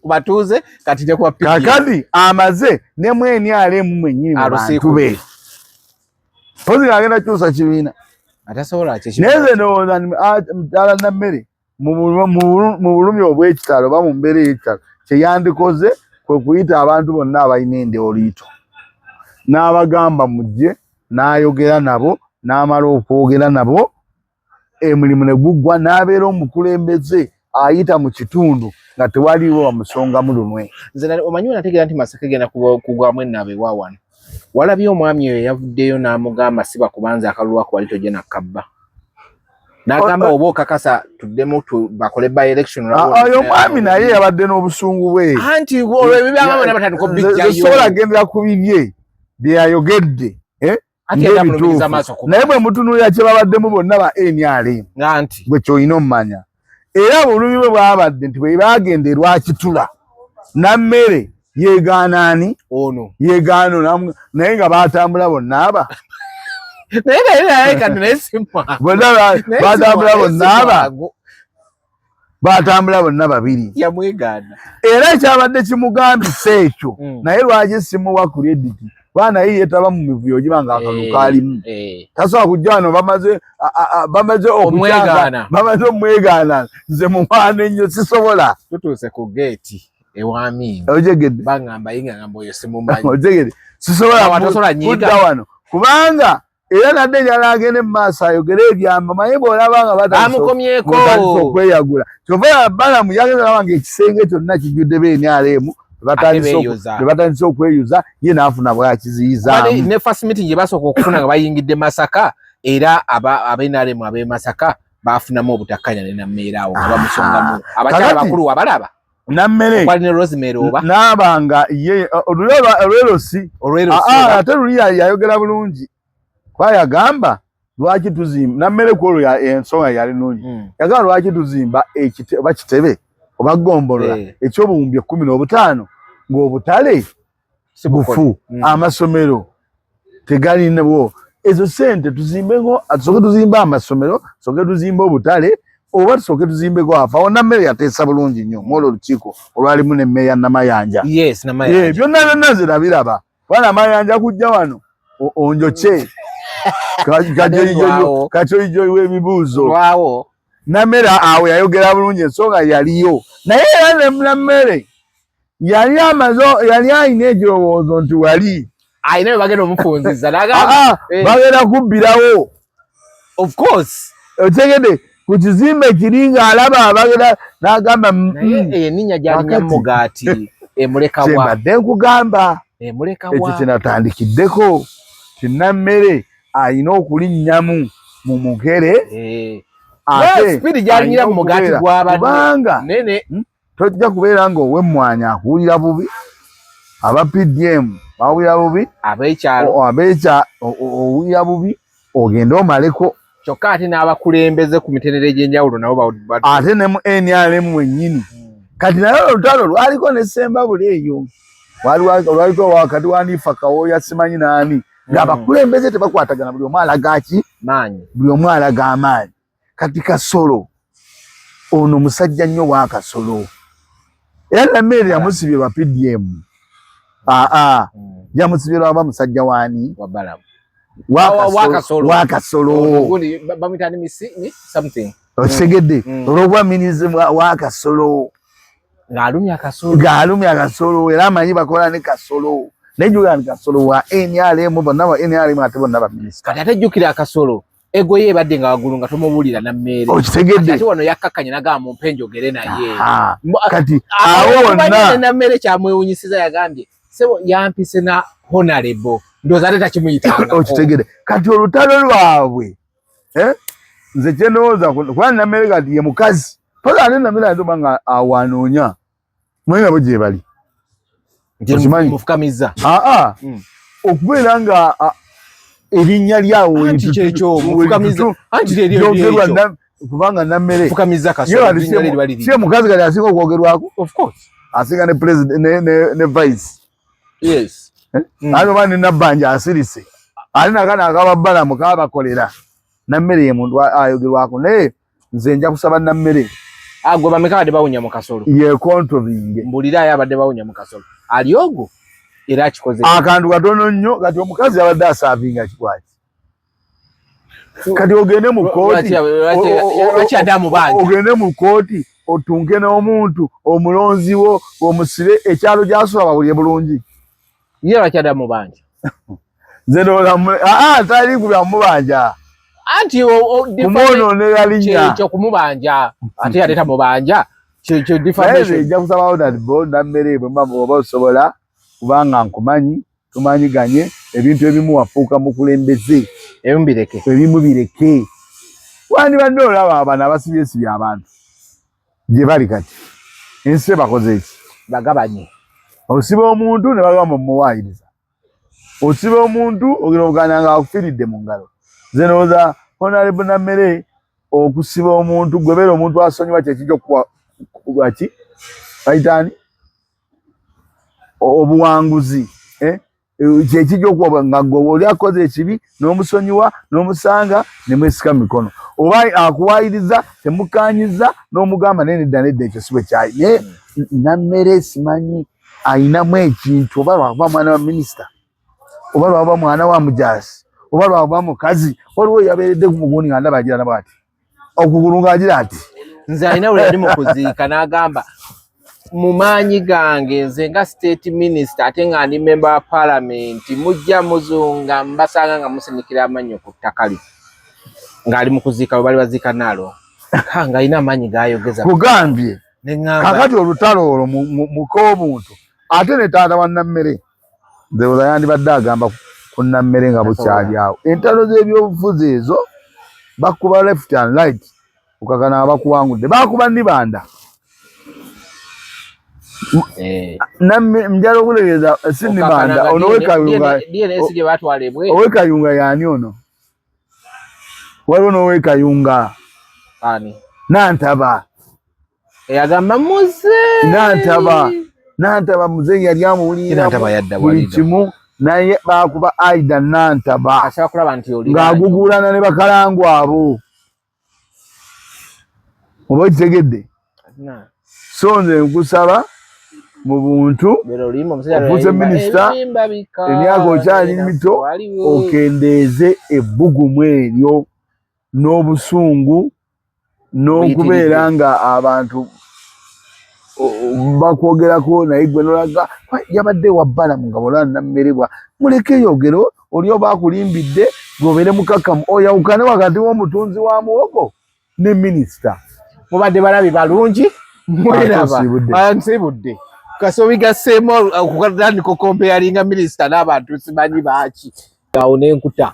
kubatuuze kakati amaze ne mweni alemu mwennyini mu bantu be pozi agenda kukyusa kibiina naye nze ndowooza mukyala Nammere mu bulumi obw'ekitalo oba mu mbeera ey'ekitalo kyeyandikoze kwe kuyita abantu bonna abalina endeoliito n'abagamba mujje n'ayogera nabo n'amala okwogera nabo emirimu ne guggwa n'abeera omukulembeze ayita mu kitundu nga tewaliiwo bamusongamu lunwe. Nze omanyi wenategeera nti Masaka egenda kugwamu ennaaba ewa wano walabye omwami oyo yavuddeyo n'amugamba siba kubanza akalulu ako wali tojja nakkabba. N'agamba oba okakasa tuddemu bakole by election. Ah, oyo omwami naye yabadde n'obusungu bwe. Anti olwo ebyo byababa nabatandika obijjayo. Sobola gendera ku bibye bye yayogedde. Eh? Naye bwe mutunuulira kye babaddemu bonna ba NRM gwe kyolina omumanya era obulumi bwe bwabadde nti bwe bagenda e Rwakitula Nammere yegaana ani ono yegaana naye nga batambula bonna aba bonna batambula bonna aba batambula bonna babiri yamwegaana era ekyabadde kimugambisa ekyo mm. naye lwaki simuwa credit kuba naye yetaba mu mivuyo giba nga akalulu eh, kalimu eh. tasobola kujja wano bamaze bamaze okukyanga bamaze omwegaana nze mumwana ennyo sisobola tutuuse ku geeti ewamiini ojegedde bangamba yinga ngamba oyo simumanyi ojegedde sisobola kudda wano kubanga era nadde njala agende mu maaso ayogere ebyama maye bw'olaba nga bamukomyeko okweyagula kyova balamu yagenda olaba nga ekisenge kyonna kijjudde bnrm tebatandise okweyuza ye n'afuna bwakiziyizaamu ne first meeting gye basooka okufuna nga bayingidde Masaka era aba nrm ab'e Masaka bafunamu obutakkanya ne Nammeere awo nga bamusongamu ah. abakyala bakulu wabalaba Nammere kwali ne Rosemary oba naaba nga ye olwerosi olwerosi ah, ah, ate luli yayogera bulungi kuba yagamba lwaki tuzimba Nammere ku olwo ensonga yali nungi hmm. yagamba lwaki tuzimba oba kitebe oba ggombolola eh. eky'obuwumbi 15 ng'obutale bufu hmm. amasomero tegalinawo ezo sente tuzimbeko tusooke tuzimbe amasomero tusooke tuzimbe obutale oba tusooke tuzimbeko afa awo Nammere yateesa bulungi nnyo mwolwo olukiiko olwalimu ne meeya Namayanja yes, Namayanja. Yeah, byonna byonna nze nabiraba kuba Namayanja kujja wano onjokye kajoyijoyi w'ebibuuzo Nammere awo yayogera bulungi ensonga yaliyo naye era Nammere yali amaze yali alina ekirowoozo nti wali alina bagenda omufunziza ah, ah, eh. bagenda kubbirawo of course otegede ku kizimbe kiri ng'alaba abagenda n'agamba mm, naye mm. erinnya gyalinya mugaati emulekawa kyembadde nkugamba ekyo kyenatandikiddeko ti Nammere alina okulinnyamu mu mugere eh. ate sipiidi gyalinyira mu mugaati gw'abanga hmm? tojja kubeera nga ow'emmwanyi akuwulira bubi aba PDM bawulira bubi abekyalo abekya owulira bubi ogende omaleko kyokka ate n'abakulembeze ku mitendera egy'enjawulo nabo ate ne mu NRM wennyini hmm. kati naye olutalo lwaliko ne Sembabule eyo lwaliko wakati wanifa Kawooya simanyi naani hmm. ng'abakulembeze tebakwatagana buli omu alaga ki maanyi buli omu alaga amaanyi kati Kasolo ono musajja nnyo wa Kasolo era Nammere yamusibye lwa PDM aa hmm. yamusibye lwaba musajja waani wa Kasolo okitegedde hmm. olwokuba minisita wa Kasolo ng'alumya Kasolo era amanyi bakola ne Kasolo naye jjukira nti Kasolo wa NRM bonna ba NRM ate bonna baminisita kati ate jjukira Kasolo ego ye ebadde nga waggulu nga tomubuulira Nammeere okitegedde ate wano yakkakkanye nagamba mumpe njogere naye kati awo wonna Nammeere kyamwewunyisiza yagambye sebo yampise na honorable ndowooza ate takimuyitanga okitegedde kati olutalo lwabwe eh? nze kyendowooza kuba Nammeere kati ye mukazi poza ate Nammeere ate oba nga awanoonya manyi nabo gyebali okimanyi mufukamiza aa hmm. okubeera nga erinnya lyawo lyogerwa kubanga Nammere si mukazi kati asinga okwogerwako asinga ne president ne vice yes eh? hmm. ate oba ne Nabbanja asirise ate nakana akababbalamu kabakolera Nammere ye muntu ayogerwako naye nze nja kusaba Nammere agwe ah, bameka abadde bawunya mu Kasolo ye controlling mbulira ayo abadde bawunya mu Kasolo ali ogwo era akikoze akantu katono nnyo kati omukazi yabadde asaavinga kikwaki kati ogende mu kooti ogende mu kooti otunke n'omuntu omulonzi wo omusibe ekyalo gyasula bawulire bulungi ye lwaki adda mubanja nze ndowooza aa ah, tali ku byamubanja anti kumwonoonera linnya ekyo kumubanja ate yaleeta mubanja kyekyo defamation nja kusaba honorable Nammere bwe mba oba osobola kubanga nkumanyi tumanyiganye ebintu ebimu wafuuka mukulembeze ebimu bireke ebimu bireke Wandibadde olaba abano abasibyesibye abantu gye bali kati ensi ebakoze eki bagabanye. Osiba omuntu ne bagamba mumuwaayiriza, osiba omuntu ogenda okugana nga akufiiridde mu ngalo. Nze ndowooza Honorable Nammere okusiba omuntu gwe beera omuntu asonyiwa kyekijja okukuwa ki bayitaani obuwanguzi eh? Kyekijja okuwa nga gwe oli akoze ekibi n'omusonyiwa n'omusanga ne mwesika mu mikono, oba akuwaayiriza temukanyiza n'omugamba naye nedda nedda ekyo si bwe kyali. Naye Nammere simanyi ayinamu ekintu, oba lwakuba mwana wa minisita, oba lwakuba mwana wa mujaasi, oba lwakuba mukazi. Waliwo yabeeredde ku mugundi nga ndaba agira nabwati okugulu ng'agira ati nze alina we yali mu kuziika n'agamba mu maanyi gange nze nga state minister ate nga ndi member wa parliament mujja muzunga mbasanga nga musinikira amannyo ku ttaka lyo ng'ali mu kuziika bwe bali baziika naalo nga alina amaanyi gayogeza kugambye kakati olutalo olwo muk'obuntu ate ne taata wa Nammere ndowooza yandibadde agamba ku Nammere nga bukyali awo. Entalo z'ebyobufuzi ezo bakuba left and right okakana abakuwangudde bakuba Nibanda. Eh. Njala okutegeeza si Nibanda ono owekayunga yaani ono waliwo n'owekayunga Nantaba eyagamba muzeeyi Nantaba Nantaba muzeeyi yali amuwulira buli kimu naye bakuba Aida Nantaba ng'agugulana ne bakalangu abo oba okitegedde. So nze nkusaba mu buntu ofuuse minisita emyaka okyali mito okendeeze ebbugumu eryo n'obusungu n'okubeera nga abantu bakwogerako naye gwe nolaga yabadde wa Balamu nga bola nammerebwa muleke yogero oli oba akulimbidde gweobeere mukakkamu oyawukane wakati w'omutunzi wa muwogo ne minisita. Mubadde balabi balungi mweraba nsiibudde kasobi gasseemu okutandika okompeyalinga minisita n'abantu simanyi baaki awo n'enkuta.